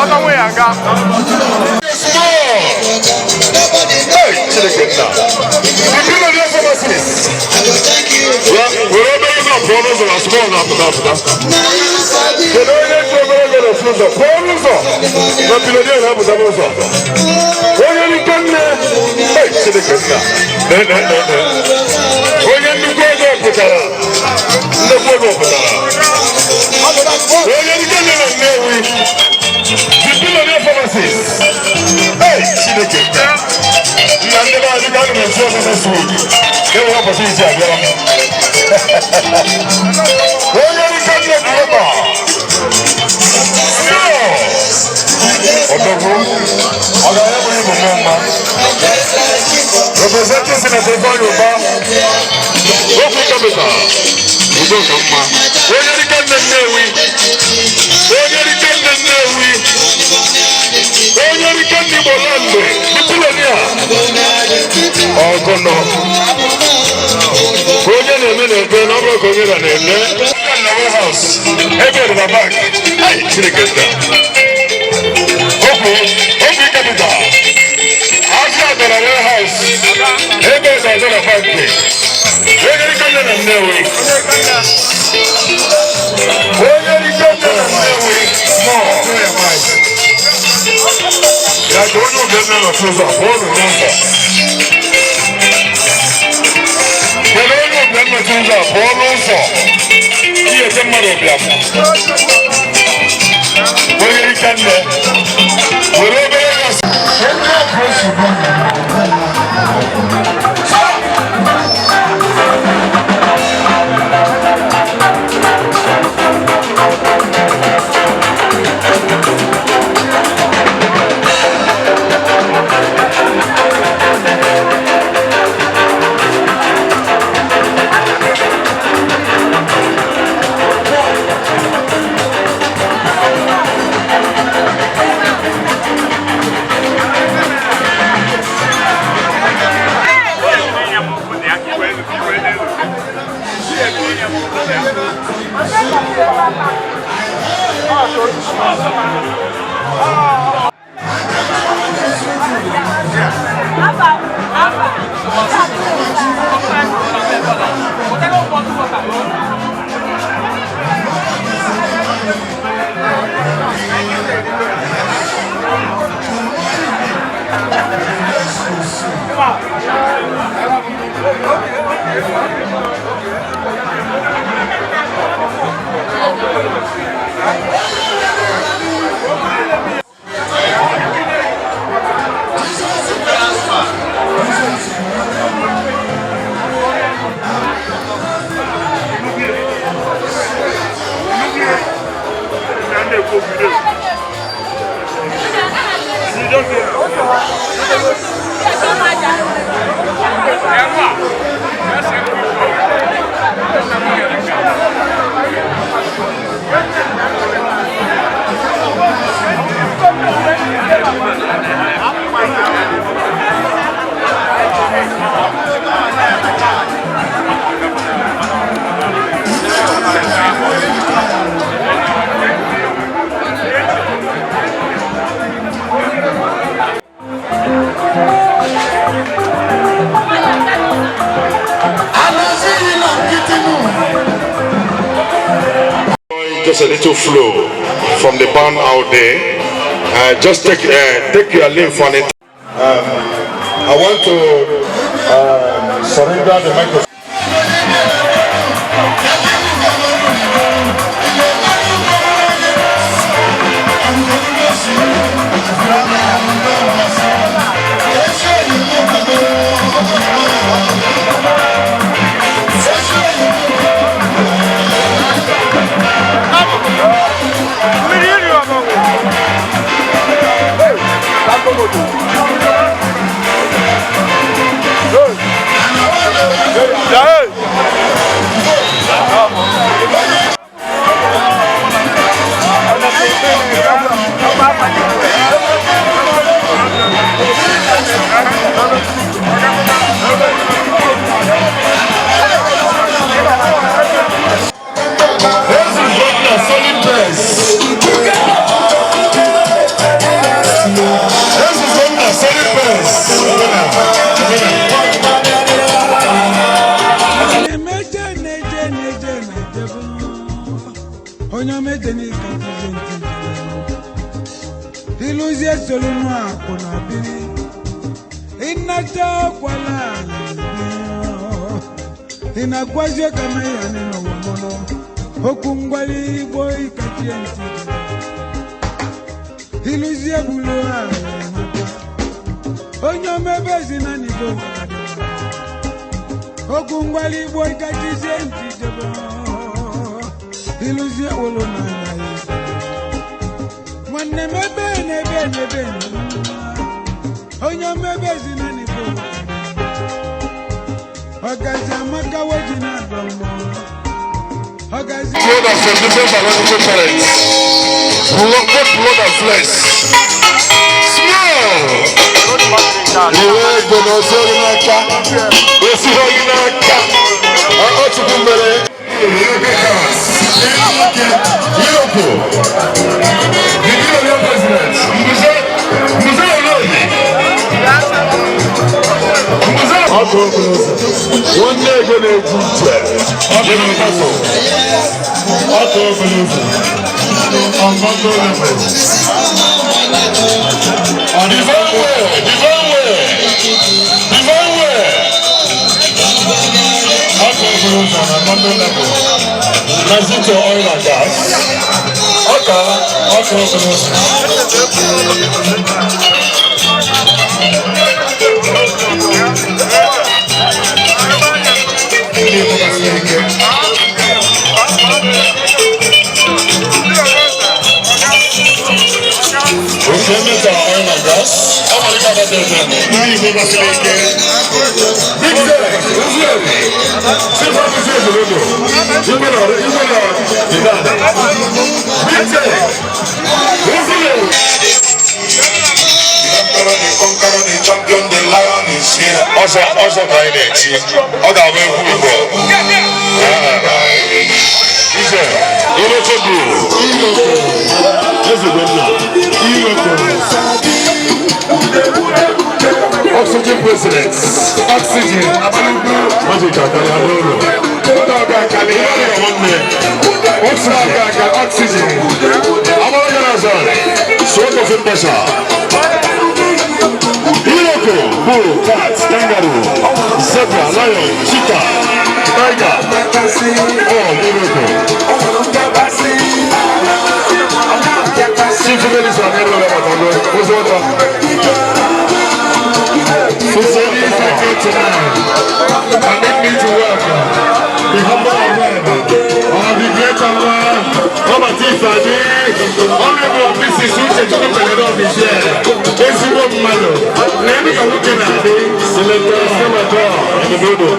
Ọdọ nwe ya nga. Hey, Chineke nna. The billionaire pharmacist. Ya, were obere ego pụọ n'ụzọ na small na-apụta apụta. Kedu onye ji obere ego na-esi ụzọ? Pụọ n'ụzọ na billionaire na-apụta n'ụzọ. Onye nnukwu nne. Hey, Chineke nna. Nee, nee, nee, nee. Onye nnukwu ego pụtara. Nnukwu ego pụtara. Onye nnukwu nne na Nnewi. The billionaire pharmacist. Hey, Chineke nna. Nna ndị be anyị ka a na-esi ọzọ next week. Enwere opportunity abịara m. Onye nnukwu nne dị ebe a. Ọdọgwu, ọ ga-ahịa bụrụ ibu mụ mma. Representing Senator Ifeanyi Uba, Okwu Capital, Udo ka mma. Onye nnukwu nne Nnewi, onye nnukwu nne Nnewi, onye nnukwu nne Igbo Land, the billionaire. Ọgọnọ. Ka onye na-eme na-ebe na ọ bụrụ ka onye na na-eme. Na warehouse, ebe dị na bank. Ai, Chineke nna. Okwu, Okwu Capital. Afịa dị na warehouse, ebe dị ọzọ na bank. Onye nnukwu nne na Nnewi. Onye nnukwu nne na Nnewi. Mọ. Ya ka onye oge nne nọ n'ụzọ, pụọ n'ụzọ. Kedu onye ụbịam nọchi ụzọ a pụọ n'ụzọ ihe eche mmadụ ụbịam onye ike nne were obere ego. Just a little flow from the band out there. Just take your leave for it. I want to surrender the microphone. Iluzie solunu akwụna biri ịnata kwala ị na-agwazi ka ya n'ụwa mụnụ okwu ngwali igbo ikachie ntị iluzie bulu ala onye omebe ezi na n'igbo okwu ngwali igbo ikachizie ntị jebe iluzie wolo n'anya ya nwanne m ebe n'ebe n'ebe onye omebe ezi na n'igbo ọgazi amaka weji na-agba mmụọ ọgazi. Blood and from different biological parents. Blood, both blood and flesh. Smell. Iwe ego na osi oyi n'aka. Osi oyi n'aka. Ọ Chukwu mere. Europe. The European president. Mbuze. Mbuze Olóyè. Mbuze. Ọkụ okporo ụzọ. Nwanne ego na-eji ije. Ọkụ okporo Ọkụ okporo ụzọ. Ọkụ level. Divine way, divine way, divine way. Ọkụ okporo ụzọ na London level. Nazito oil and gas. Ọka ọkụ okporo ụzọ. Ndị Igbo gasịrị ike. Ofe mẹ́ta oil and gas. Ọ nwere ike abata ebe. Ndị Igbo gasịrị ike. Big Zed, Ozueri. Chief Officer Ezerodo. Igwe na Igwe na Ibadan. Big Zed, Ozueri. Emperor, the conqueror, the champion, the lion is here. Ọzọ ọzọ ka anyị na-echi. Ọ ga-abụ egwu Igbo. Ije, Iroko bụ. Ezigbo nna. Iroko. Oxygen president. Oxygen. Magic akara n'ụlọ. Nwanne. Oxygen. Oxygen. Amara gara azọ. So kofi mbọsa. Iroko, bull, cat, kangaroo, zebra, lion, cheetah, tiger, all Iroko. Chief Ladies and gentlemen, permit me to welcome the humble arrival of the great Robert Ifeanyi, Honorable Mrs. Uche Chukwuemeka of Niger, ezigbo mmadụ, na-eme ka nwoke na-adị, Senator Senator Obodo.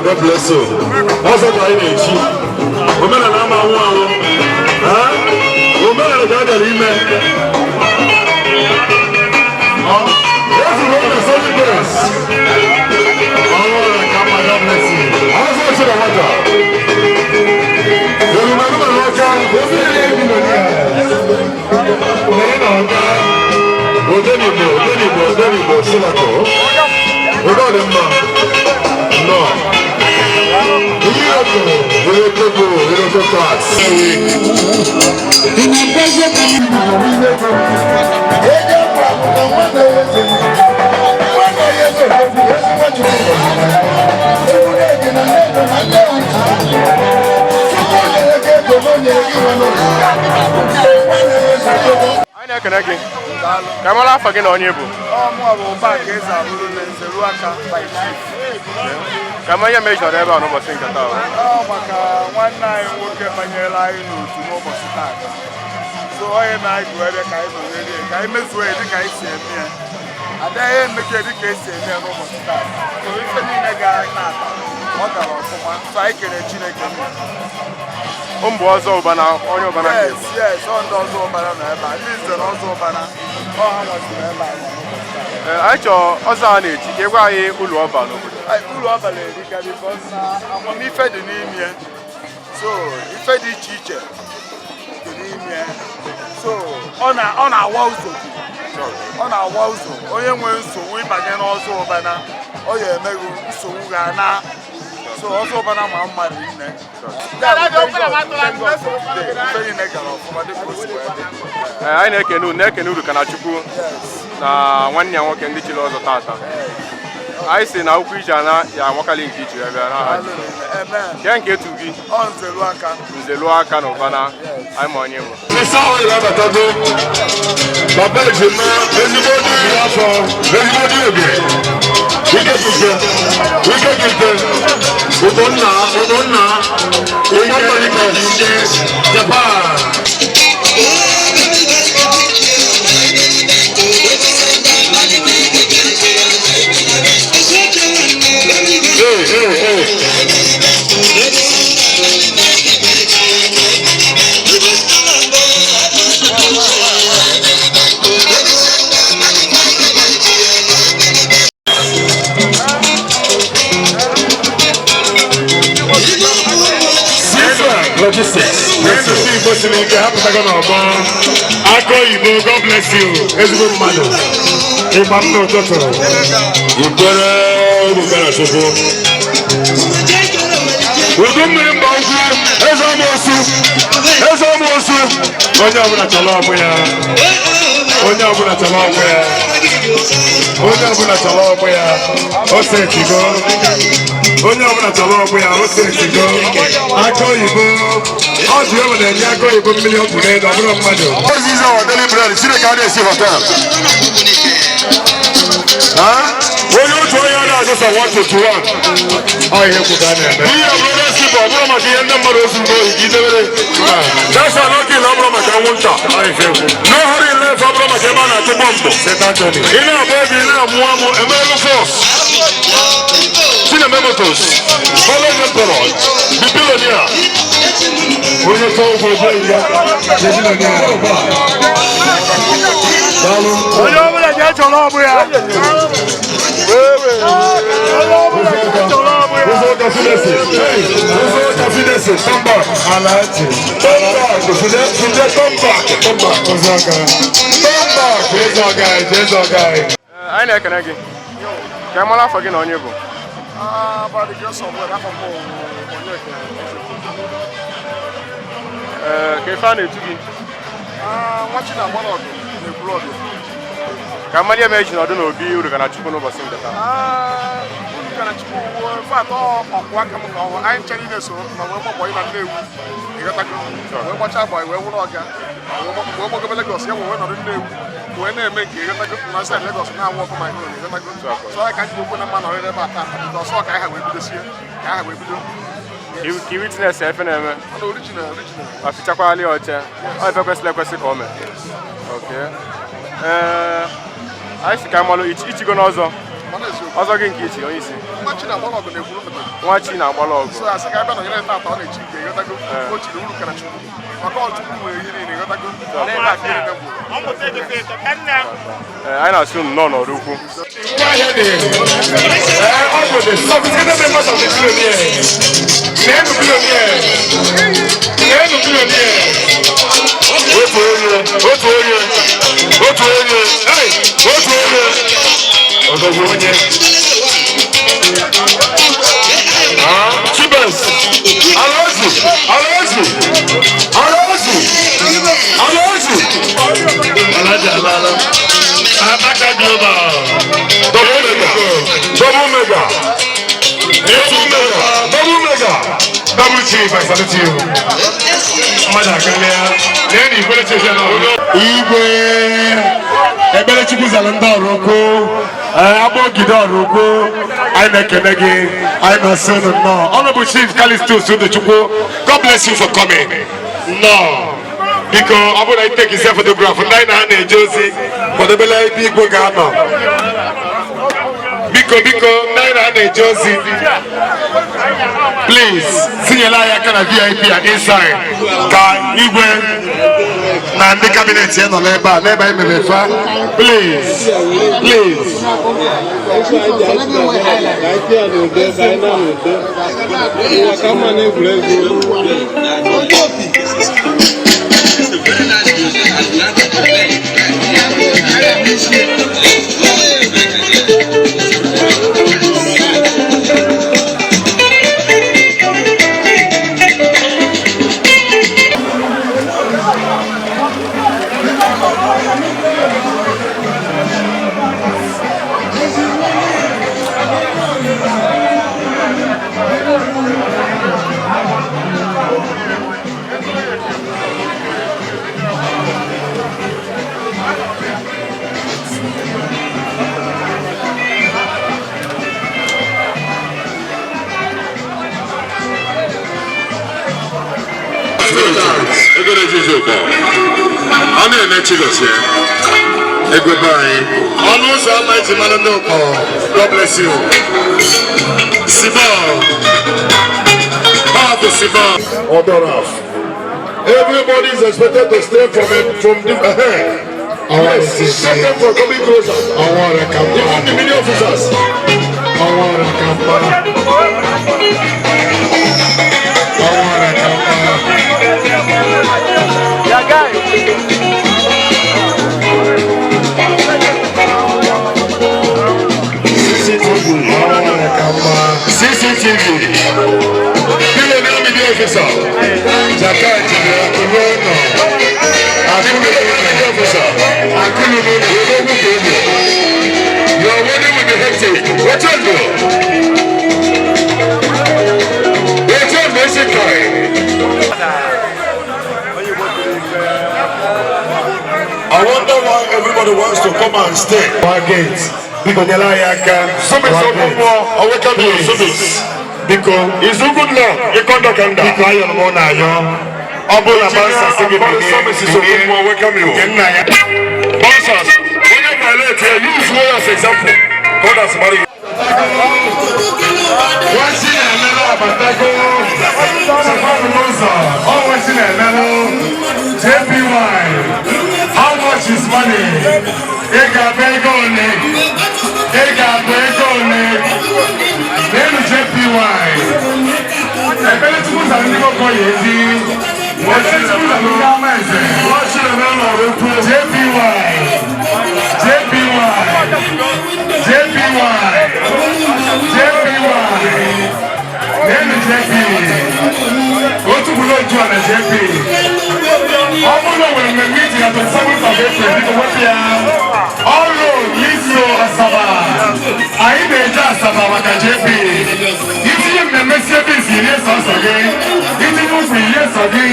God bless you. Ọzọ ka anyị na-echi. Omenala ama anwụ anwụ. Omenala ka a bịara ime. Ezigbo na solid press. Ọrụ ka mma, God bless you. Ọzọ ochie na nwata. Yorùbá ló ọjà. Lẹ́yìn náà ọjà. Odenigbo, Odenigbo, Odenigbo, Sinatọ. Oge ọ dị mma. Nnọọ. Anyị na-ekene gị ka mara afọ gị na onye bụ. Ka m onye mejọrọ ebe a n'ụbọchị nke taa. Ọ maka nwanne anyị nwoke banyere anyị n'otu n'ụbọchị taa. So onye na-anyị ebe ka anyị nọnyere ya, ka anyị mezuo ya dịka anyị si eme ya. Adaghị emeke dịka esi eme ya n'ụbọchị taa. So ife niile gara taata, ọ gara ọfụma. So anyị kere Chineke mma. Mbụ ọzọ ụbana, onye ụbana. Yes, yes, ọ ndị ọzọ ụbana nọ ebe a. Ndị nze na ọzọ ụbana, ọ ha nwaziri ebe a nọ n'ụbọchị taa. Anyị chọrọ ọzọ a na-echi ka ị gwa anyị ulu ọba n'obodo. Uru ọba na-erika because na amamife dị n'ime ya. So ife dị iche iche dị n'ime ya. So ọ na-awa ụzọ. Ọ na-awa ụzọ. Onye nwere nsogbu ịbanye n'ọzọ ụbana, ọ ya emeghị nsogbu ga na. So ọzọ ụbana ma mmadụ nne. Ife niile gara ọfụma dịka o si wee dị. Anyị na-ekene unu, na-ekene uru ka na Chukwu na nwanne ya nwoke ndị chiri ọzọ tata. Anyị si na ụkwụ ije ana ya anwakali nke iji ebe n'aha Jizọs. Kee nke etu gị? Ọ nzelu aka. Nzelu aka na ụbana anyị ma onye bụ. Ịsa ọhụrụ abatago. Baba ejima ezigbo dị afọ ezigbo dị oge. Ike kike ike kike Ugonna Ugonna Ike kike Japan. Hey, hey, hey. Logistics. Aka oyibo, God bless you. Ezigbo mmadụ. Ịgba m n'ụtụtụ. Ikwere Ebukara Chukwu. Udu mmiri mba ukwu, eze amoosu, eze amoosu. Onye ọbụla chọrọ ọgbụ ya. Onye ọbụla chọrọ ọgbụ ya. Onye ọbụla chọrọ ọgbụ ya. Ose etigo. Onye ọbụla chọrọ ọgbụ ya, ose etigo. Aka oyibo. Ọ dị ọbụla na-enye aka oyibo mmiri ọkụ n'elu, ọ bụrụ mmadụ. Ozizi ọwa daily bread, Chineke adịghị esi họtel. Onye otu onye na-azụ sọ 1 to 1. Ọ ihe kwu ka a na-eme. Ihe ọ bụrụ esi bụ ọ bụrụ maka ihe ndị mmadụ ozu n'ohi ka idebere. That's why n'oge na ọ bụrụ maka anwụnta. No hurry in life ọ bụrụ maka ebe a na-atụ bọmbụ. Ị na-agba ego, ị na-amụ amụ, emeelu force. Chineme Motors, Follow the Emperor, the billionaire. Onye tọọ ụgwọ ụgwọ ya, the billionaire. Onye ọbụla ga-echọrọ ọbụ ya. Onye ọbụla ga-echọrọ ọbụ ya. Kafidesi. Hey, Uzo Kafidesi, come back. Alaji. Come back. Today, come back. Come back. Ụzọga. Come back. Ụzọga, Ụzọga. Anyị na-ekene gị ka ị mara afọ gị na onye bụ. Ah, by the grace of God, afọ m bụ Onyeka Ezekwu. Ee, ka ife a na-etu gị. Ah, nwa Chinagbalụ ọgụ na-ekwuru ọbịa. Ka mmadụ eme eji nọdụ n'obi Urukanachukwu n'ụbọchị nke taa. Ah, Urukanachukwu wuo, in fact, ọ ọkwụ aka m ka ọ anyị chere ị na-eso ma wee gbabọ na Nnewi, ịghọtago, wee gbachaa bọị wee wụrụ ọga wee gbagobe Lagos, ya wee nọdụ Nnewi wee na-eme nke, ịghọtago, na side Lagos na-awụ ọkụ ma ihe, ịghọtago. So anyị ka anyị ji okwu na mma nọrọ ebe a taa because ọ ka anyị ha wee bidosie ka anyị ha wee bido. Ka i witness efe na-eme. Ọ na original, original. Ma fichakwala ya ọcha. Ọ ife kwesịrị ekwesị ka o mee. Okay. Ee, anyị si ka malụ ichigo n'ọzọ. Mana eziokwu. Ọzọ gị nke ichi onye isi. Nwa Chinagbalụ ọgụ na-ekwuru pụtara. Nwa Chi na-agbalụ ọgụ. So asị ka ebe nọnyere tata ọ na-echi nke, ịghọtago, o chiri Urukanachukwu maka ọ Chukwu nwere ihe niile, ịghọtago, n'ebe a ka ihe niile gwụrụ. Ee, anyị na-asị unu nnọọ n'ọrụ ukwu. Sophisticated members of the billionaire. Name billionaire. Name billionaire. Otu onye, otu onye, otu onye, hey, otu onye. Ọdọgwu onye. Ah, Chibes. Alaozu, Alaozu, Alaozu, Alaozu. Alaji Alala. Amaka Global. Double mega, double mega, double mega, double mega. Double chief, I salute you. Mmadụ akarịa. Lee na ikwere cheche na ọrụ. Igwe. Ekpere Chukwu zara ndị ọrụ ukwu. Agbogide ọrụ ukwu. Anyị na-ekele gị. Anyị na-asị unu nnọọ. Honorable Chief Callistus Udochukwu, God bless you for coming. Nnọọ. Biko, ọ bụrụ na ị take ise photograph, ndị anyị na ha na-eje ozi, kwadobela ebe igwe ga-anọ. Biko, biko, ndị anyị na ha na-eje ozi, please, tinyela anyị aka na VIP and inside ka igwe na ndị cabinet ya nọ n'ebe a, n'ebe anyị mere fa. Please, please. Ego na-ejizi ụkọ. Ọ na-eme Chigozie. Ego be anyị. Ọnụ ụzọ ama eji mara ndị ụkọ. God bless you. Sibọ. Ọ bụ Sibọ. Odoraf. Everybody is expected to stay from the Yes, stop them from coming closer. Ọwọ́ rẹ̀ ka mma. Even the media officers. Ọwọ́ rẹ̀ ka mma. Ọwọ́ rẹ̀ ka mma. Yeah, guy. CCTV. Ọwọ́ rẹ̀ ka mma. CCTV. Billionaire media officer. Jaka jiri akụrụ ụlọ. Billionaire media officer. Akụrụ n'ụlọ. Odogwu ka ị bụ. Your wedding will be hectic. Watch out, bro. Watch out, basic guy. I wonder why everybody wants to come and stay. Wa gate. Biko nyere anyị aka. Sumis Wa gate. Okonkwo, I welcome you, Sumis. Biko. It's good now. Ikondo Kanda. Biko ayọrọ m ụnụ ayọ. Ọ bụrụ na bouncer sị gị bilie, Sumis is Okonkwo, I welcome you. Nke nna ya. Bouncers, when you violate here, use me as example. God has married you. Wọ́n sì na-emerụ abatago. Sọfọdụ n'ụzọ. Ọ wọ́n sì na-emerụ. JPY. How much is money? Ị ga-abụ ego ole? Ị ga-abụ ego ole? N'elu JPY. Okoye ezi. JPY, JPY, JPY, JPY, nenu JP, otu kwuru otu a na JP. Ọ bụrụ na nwere mmemme iji na 27th of April, biko wepụ ya. All road leads to Asaba. Anyị na-eje Asaba maka JP. Itinye mmemme si ebe isi rie sọsọ gị. Itinye ukwu irie sọ gị.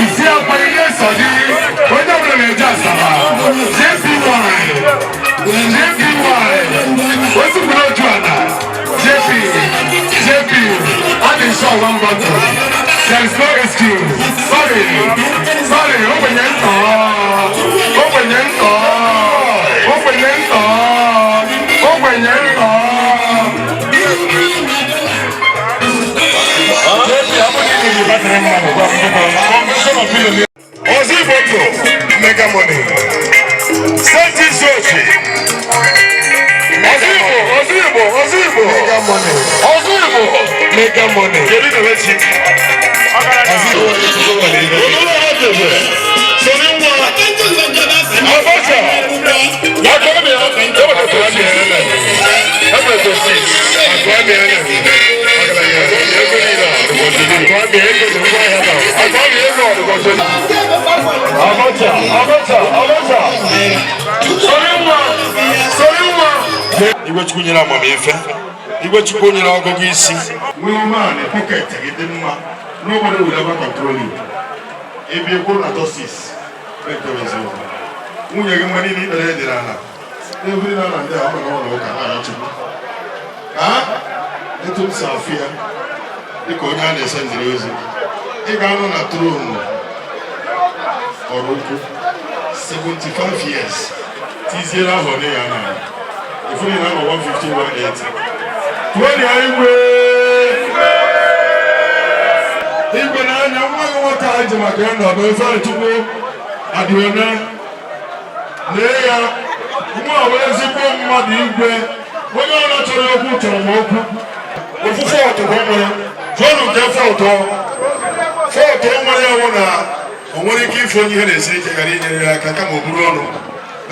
Isi akwa irie sọ gị. Onye ọbụla na-eje Asaba. JPY. JPY. Otu kwuru otu ala. JP. JP. Ọ dị sure one bottle. There is no excuse. Sorry. Sorry. Ogbenye ntọ. Ogbenye ntọ. Ogbenye ntọ. Ogbenye ntọ. JP abụghị ndị batịrị mmadụ gwa m biko. Convention of millionaires. Ozigbo mega money. Senti Sochi. Ozigbo, Ozigbo, Ozigbo. Mega money. Ozigbo. Mega money. Kedu na wechi? Ozigbo. Olúwa Sori nwa. Abacha. Akọni ya. Ebe tó si. Ebe tó si. Akọni ya. Akọni ego niile. Akọni ego ọdụgọzọ. Abacha, Abacha, Abacha. Sori nwa. Sori nwa. Igwe Chukwu nyere amamife, Igwe Chukwu nyere ọgụgụ isi. Nwee umeala, pocket gị dị mma. Nobody will ever control you. Ebe ekwu na justice, ekpere eziokwu. Nwunye gị mgbe niile ikpere dị n'ala. Every now and then, ọ nọ n'ụlọ ụka na-arịọ Chukwu. Ka etu m si afụ ya, dịka onye a na-ese ndịrị ozi, ị ga-anọ na tronu ọrụ ukwu 75 years, tiziere ahụ ole ya na ifuru na anọ 150 180. Tụọ ya igwe! Igwe n'anya nwa gị nwoke a ji maka ya nọdụ Ifeanyi Chukwu adịone lee ya nwa a wee ezigbo mmadụ igwe onye ọbụla chọrọ okwu chọrọ m okwu ofu fọtụ ka o nwere jụọnụ nke fọtụ fọtụ o nwere ya wụ na o nwere ike ife onye ihe na-esiri ike ghara inyere ya aka kama o buru ọnụ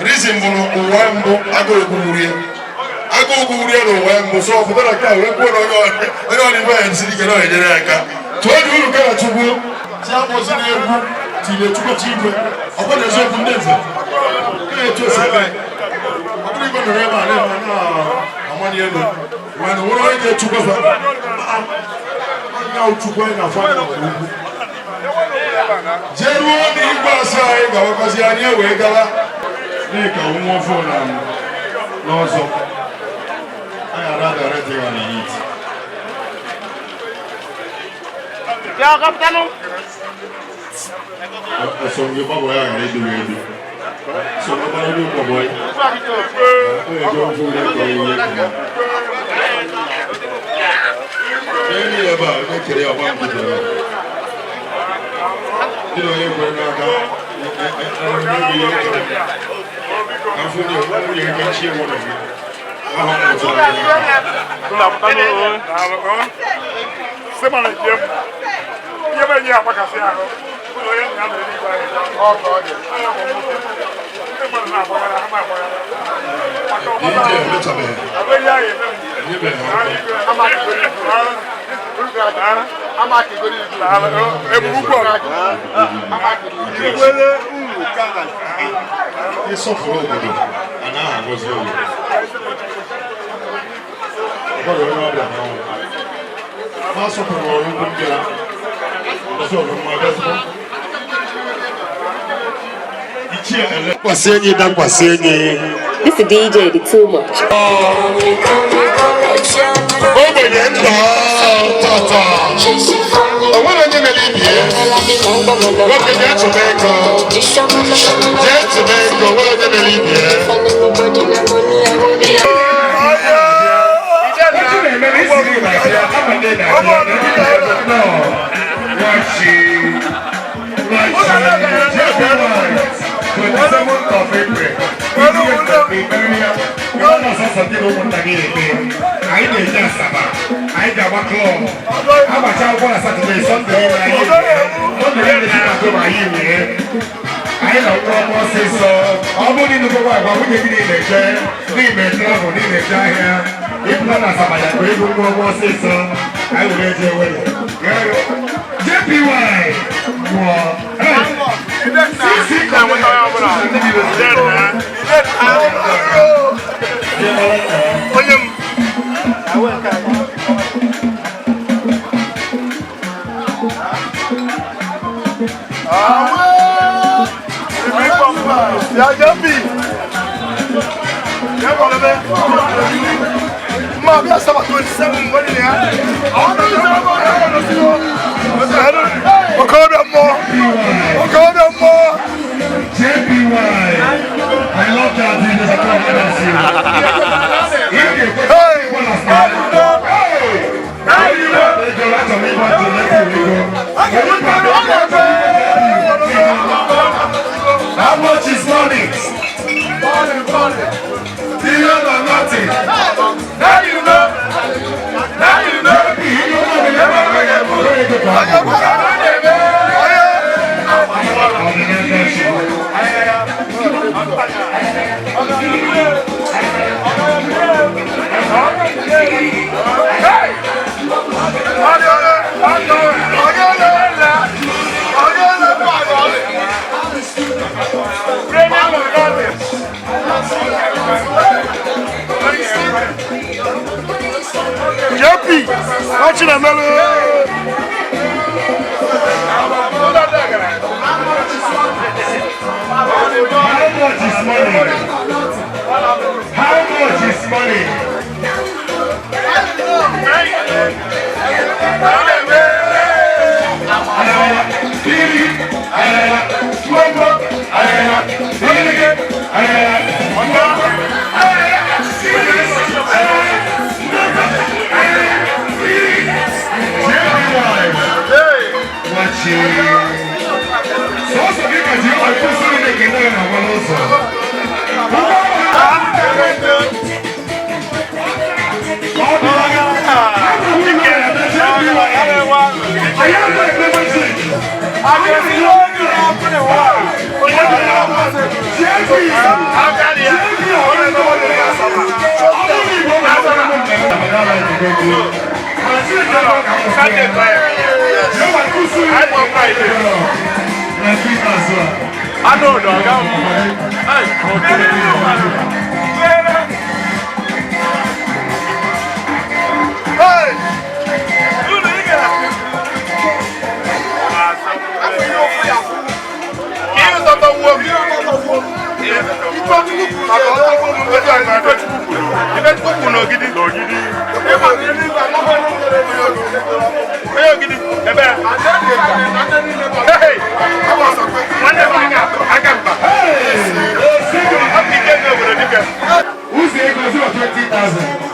rizin bụ na ụwa mbụ agụụ gburu ya agụụ gburu ya n'ụwa mbụ so ọ pụtara nke a wee kwuo na onye ọrụ ibe ya esiri ike na ọ enyere ya aka tụọ dị uru kara Chukwu ti akpọzi n'egwu tinye Chukwu chi igwe ọ bụrụ eziokwu ndị nze ka etu esi eme ọ bụrụ igwe nọrọ ebe a na-eme na-amanye elu mana nwere onye ga-echukwa fa anya Chukwu anyị na-afụ anya nke ukwu jee ruo n'igwe asaa anyị ga-awakwazi anyị wee gawa n'ịka nwa ọfụ na n'ọzọ anyị ara dara dị ya na hit. Ẹsọ nke gbabọ ya ghara idu edu. Sọ na ọgbara ndị gbabọ ya. Ọ ga-eje ofe ure ka ihe kere. N'elu ya ebe a, onye kere ya ọgba nkịtị ya. Ndị na onye kwere n'aka, onye bụ ihe kere. Afọ onye nwunye gị ka chi enwe gị. Aha m mụtara gị n'aka. DJ emechabeghị. Enyebeghị ọkụ. Ịsọfụrụ obodo anaghị agọzi obodo. Ọ bụrụ onye ọbịa n'ọnwụ. Ma asọpụrụ ọrụ ugwu ndị a. Ọsọ ọrụ mma bịazikwa. Ichie ele. Dakwasị enyi dakwasị enyi. This is DJ, the too much. Ogbenye ntọ tọtọ. O nwere onye mere ibi ya. Nwoke jee tụba ego. Jee tụba ego, o nwere onye mere ibi ya. Anyị na-eje Asaba, anyị Eji agba club. Agbacha akwụkwọ na Saturday, Sunday niile anyị Monday niile si na October anyị nwere. Anyị na-akwụ ọkụ ọsịsọ. Ọ bụrụ na ịnụkọkwa agwa nwunye gị niile eje n'ime travel n'ime eje ahịa. Ịpụta na Asaba ya ka ego kwụọ ụgwọ ọsịsọ. Anyị were eje were. JPY mụọ. Sisi Onye m. Ya JP. Ya kọlọbẹ. Mma bí asaba 27 wọ́n ní ya. Àwọn tó ń sọ ọmọ ọ̀rọ̀ ọ̀rọ̀ sí wọn. Okorobịa mmụọ. Okorobịa mmụọ. JPY. I love that. There's a confidence here. How much is money? Billion or nothing. Now you know. Now you know. JP, what you How much is money? How much is money? Sọsọ gị ka Jehova kwụsịrị na ekele na agwa n'ụzọ. Ụzọ ego zero 20,000.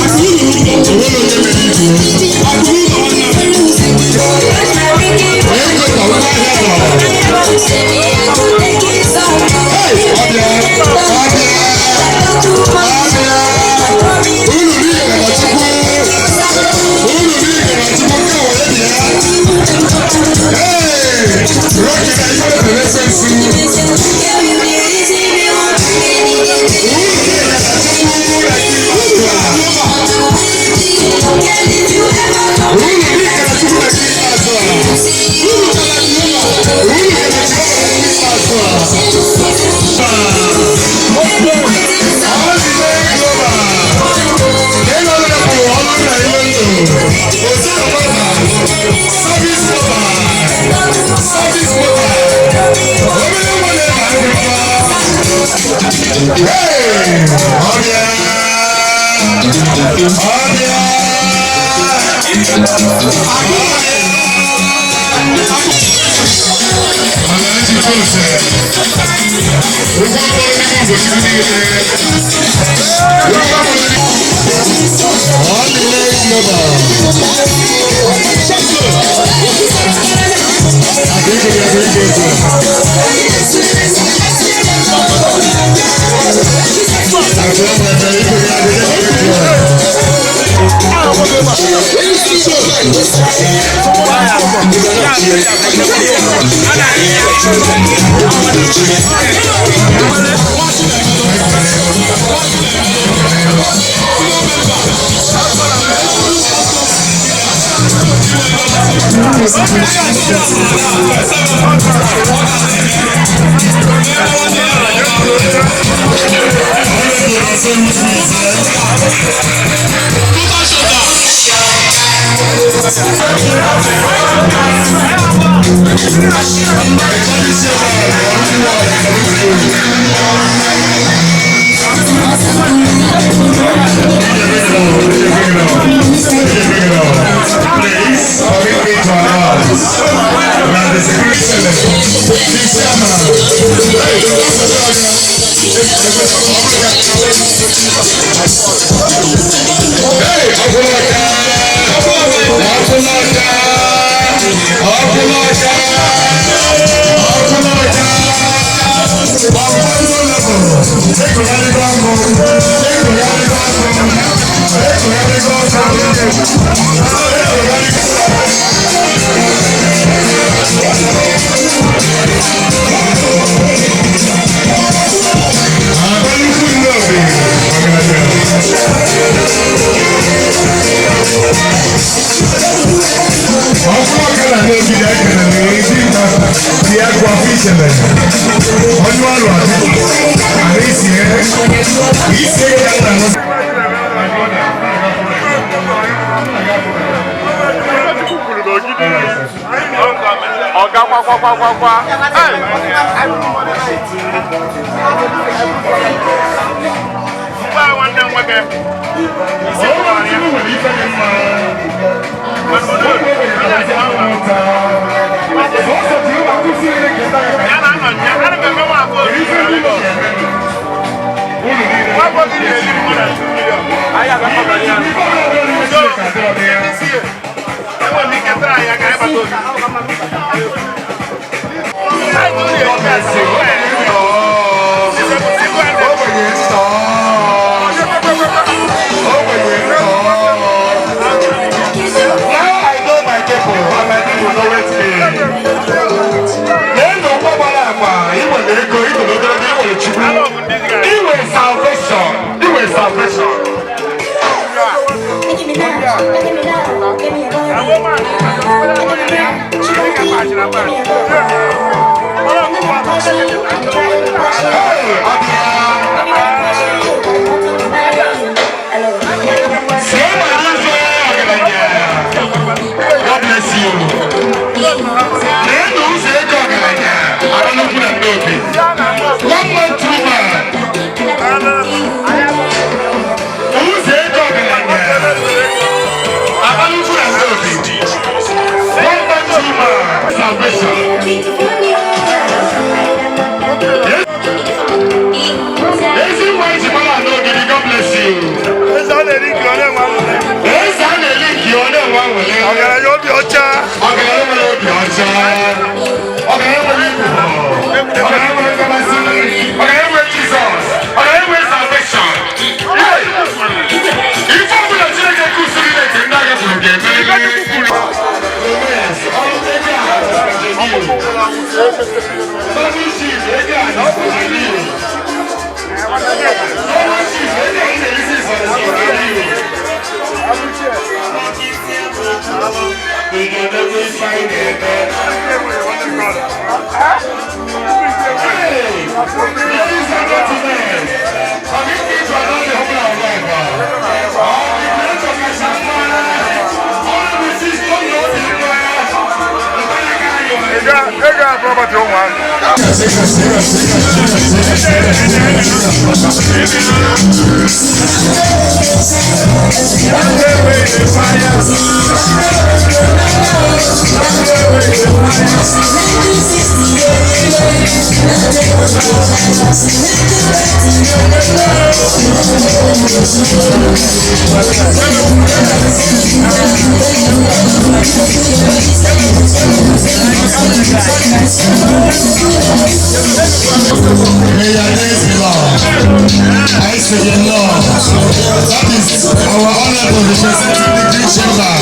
Unu Hey! Ọbịa! Ọbịa! Ọ̀gá kwakwakwakwa. Ngwa nwanne m nwoke. Isi kwara ya. Ya na anọ ya, ana m eme nwa abụọ. Nwa abụọ gị na-eri mmadụ na 2 million. Anyị agakọta ya. So, this year, enwere m ike tara ya ka anyị bata obi. Now I know my people, and my people know it me. N'elu ụgbọgbara agba, ị nwere ego, ị nwere ogologo, ị nwere Chukwu. Ị nwere salvation, ị nwere salvation. God bless you. N'elu ụzọ ego ọgaranya, aranukwu na ndị obi. One man, two man. Ụzọ ego ọgaranya, aranukwu na ndị obi. One man, two man. Salvation. Ezi nwa iji mara ala ogidi, God bless you. Eze a na-eri nke ọ na-enwe aṅụrị. Eze a na-eri nke ọ na-enwe aṅụrị. Ọgaranya obi ọcha. Ọgaranya nwere obi ọcha. Ọgaranya nwere ibu. Ọgaranya nwere ngasị. Ọgaranya nwere Jizọs. Ọgaranya nwere salvation. Ife ọbụla Chineke kụziri na nke ndị agha kwuru ga-emerịrị. Ego a property ụmụaka. May your days be long. I say the Lord. That is our honorable representing the Green Chamber.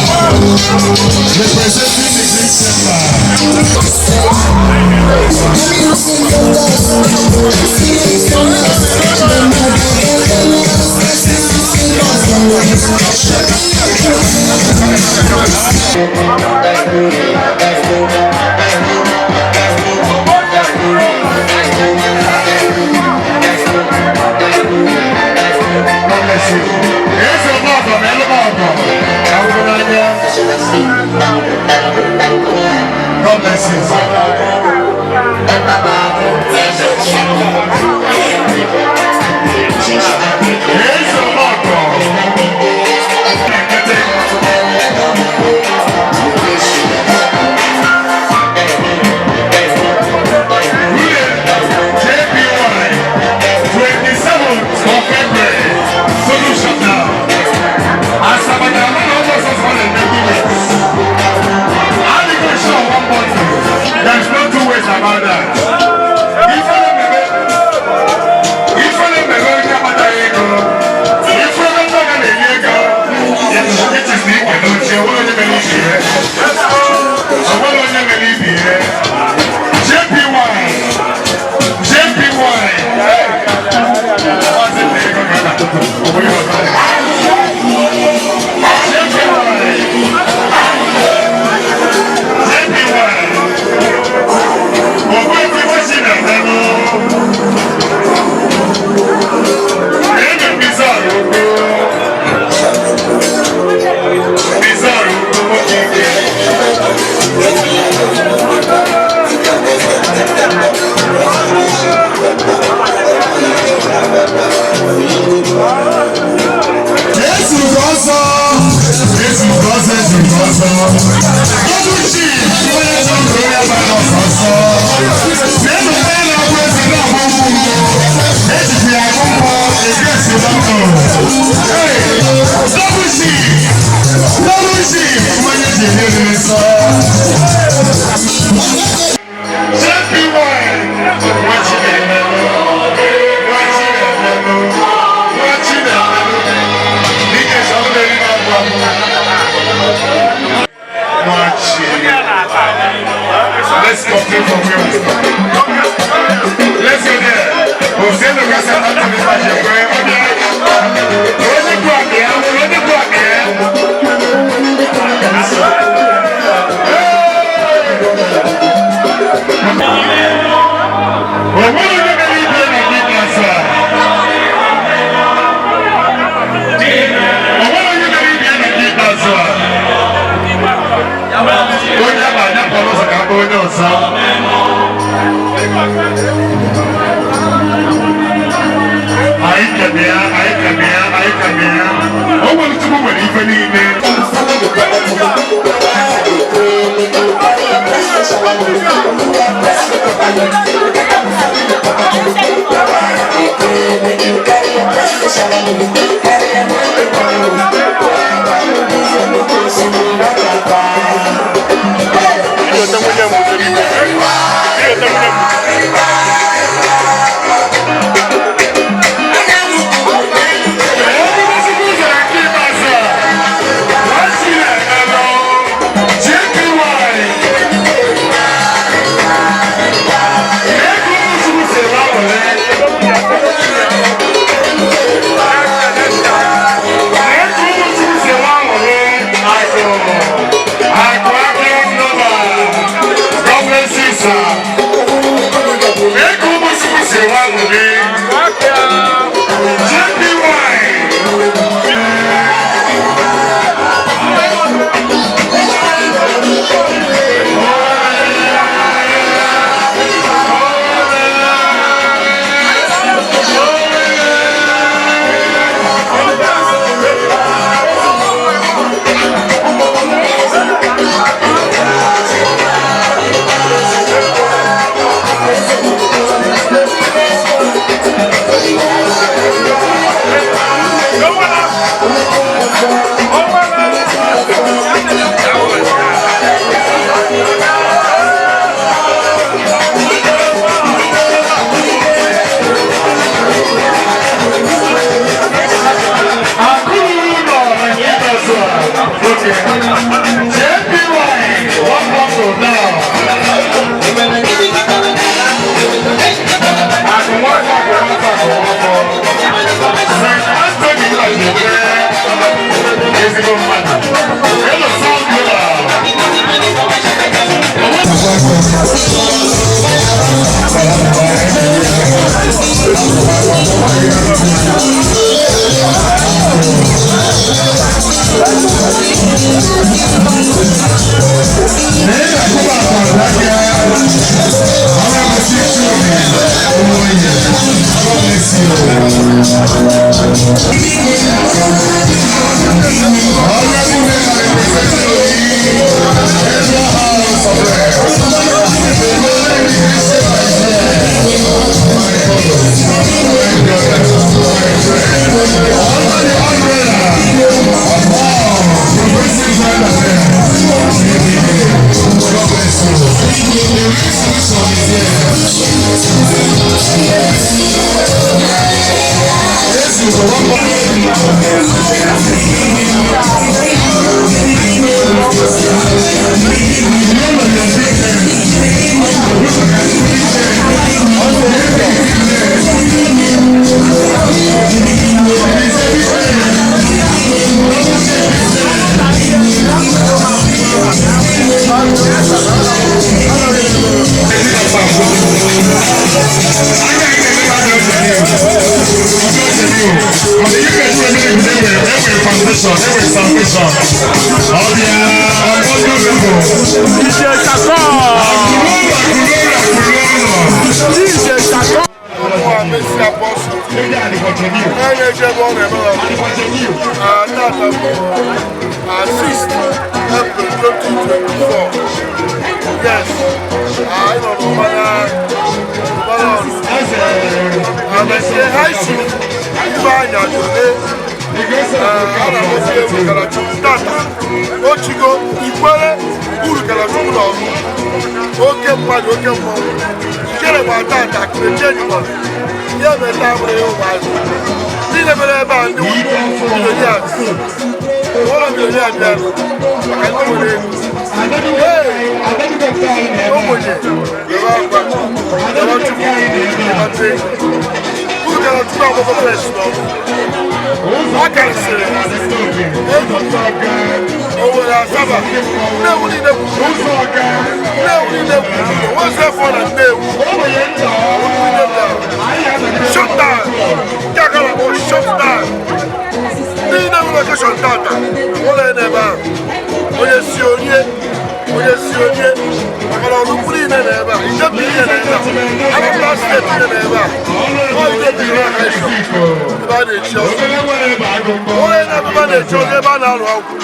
Representing the Green Chamber. God bless you. There's no two ways about that. If only me onye akpataghị ego, ife onye mmadụ na-enye ego, it is na ike n'oche, onwere onye mere ibi ihe. Onwere onye mere ibi ihe. JPY, JPY, Maazị nna ego ka a na-atụtụ, ọ bụghị ọzọ. JPY, JPY, Ogbuefi Nwachi na-adanụ. Jesu gọzọ, Jesu gọzọ, Jesu gọzọ. Double chief, onye chọrọ onye gbara ọsọ. N'elu onye na-abụ eze na-agba ụkwụ. Ejikwa ya agụ mmụọ, ezi esi na ndụ. Hey, double chief, double chief, onye ji eri oriri nsọ. JPY, nwa Chineke, nwa Chineke, nwa Chineke. Let's complete from where we start. Let's go there. Jose Lucas and Anthony Pacheco. Onye bụ akịa, onye bụ akịa. Onwere onye mere ibe na ndị ikpeazụ a. Onwere onye mere ibe na ndị ikpeazụ a. Onye ama anya kpọrọ ụzọ ka akpọ onye ọzọ. Anyị kene ya, anyị kene ya, anyị kene ya. O nwere Chukwu nwere ife niile. God bless you, sir. Ochigo ikwere uru gara chukwu n'ọrụ oke mmadụ oke mmọnwụ ichere gba tata kụrecheniwa ihe meta nwere ya ụmụazị ndị na-emere ebe a ndị milonias ụlọ milonia bịara maka ndị nwere ego. Ee, ogbenye yọrọ akwa yọrọ chukwu ọtụ ego uru gara chukwu agbụgbọ fes n'ọrụ ọ karịsịrị ego Owere Asaba Nnewi niile kwuru ụzọ Nnewi niile kwuru ụzọ nwezie afọ na Nnewi shutdown nke a na-akpọ shutdown ndị niile nwere lokeshọn tata ụlọ ya n'ebe ahụ onye si onye onye si onye maka na ọrụ ukwu niile na ebe a Ijebili niile na ebe a Anambra steeti niile na ebe a ọ Ijebili na ebe a na-echi ọzọ onye na-ebe a na-echi ọzọ ebe a na-alụ ọgwụ.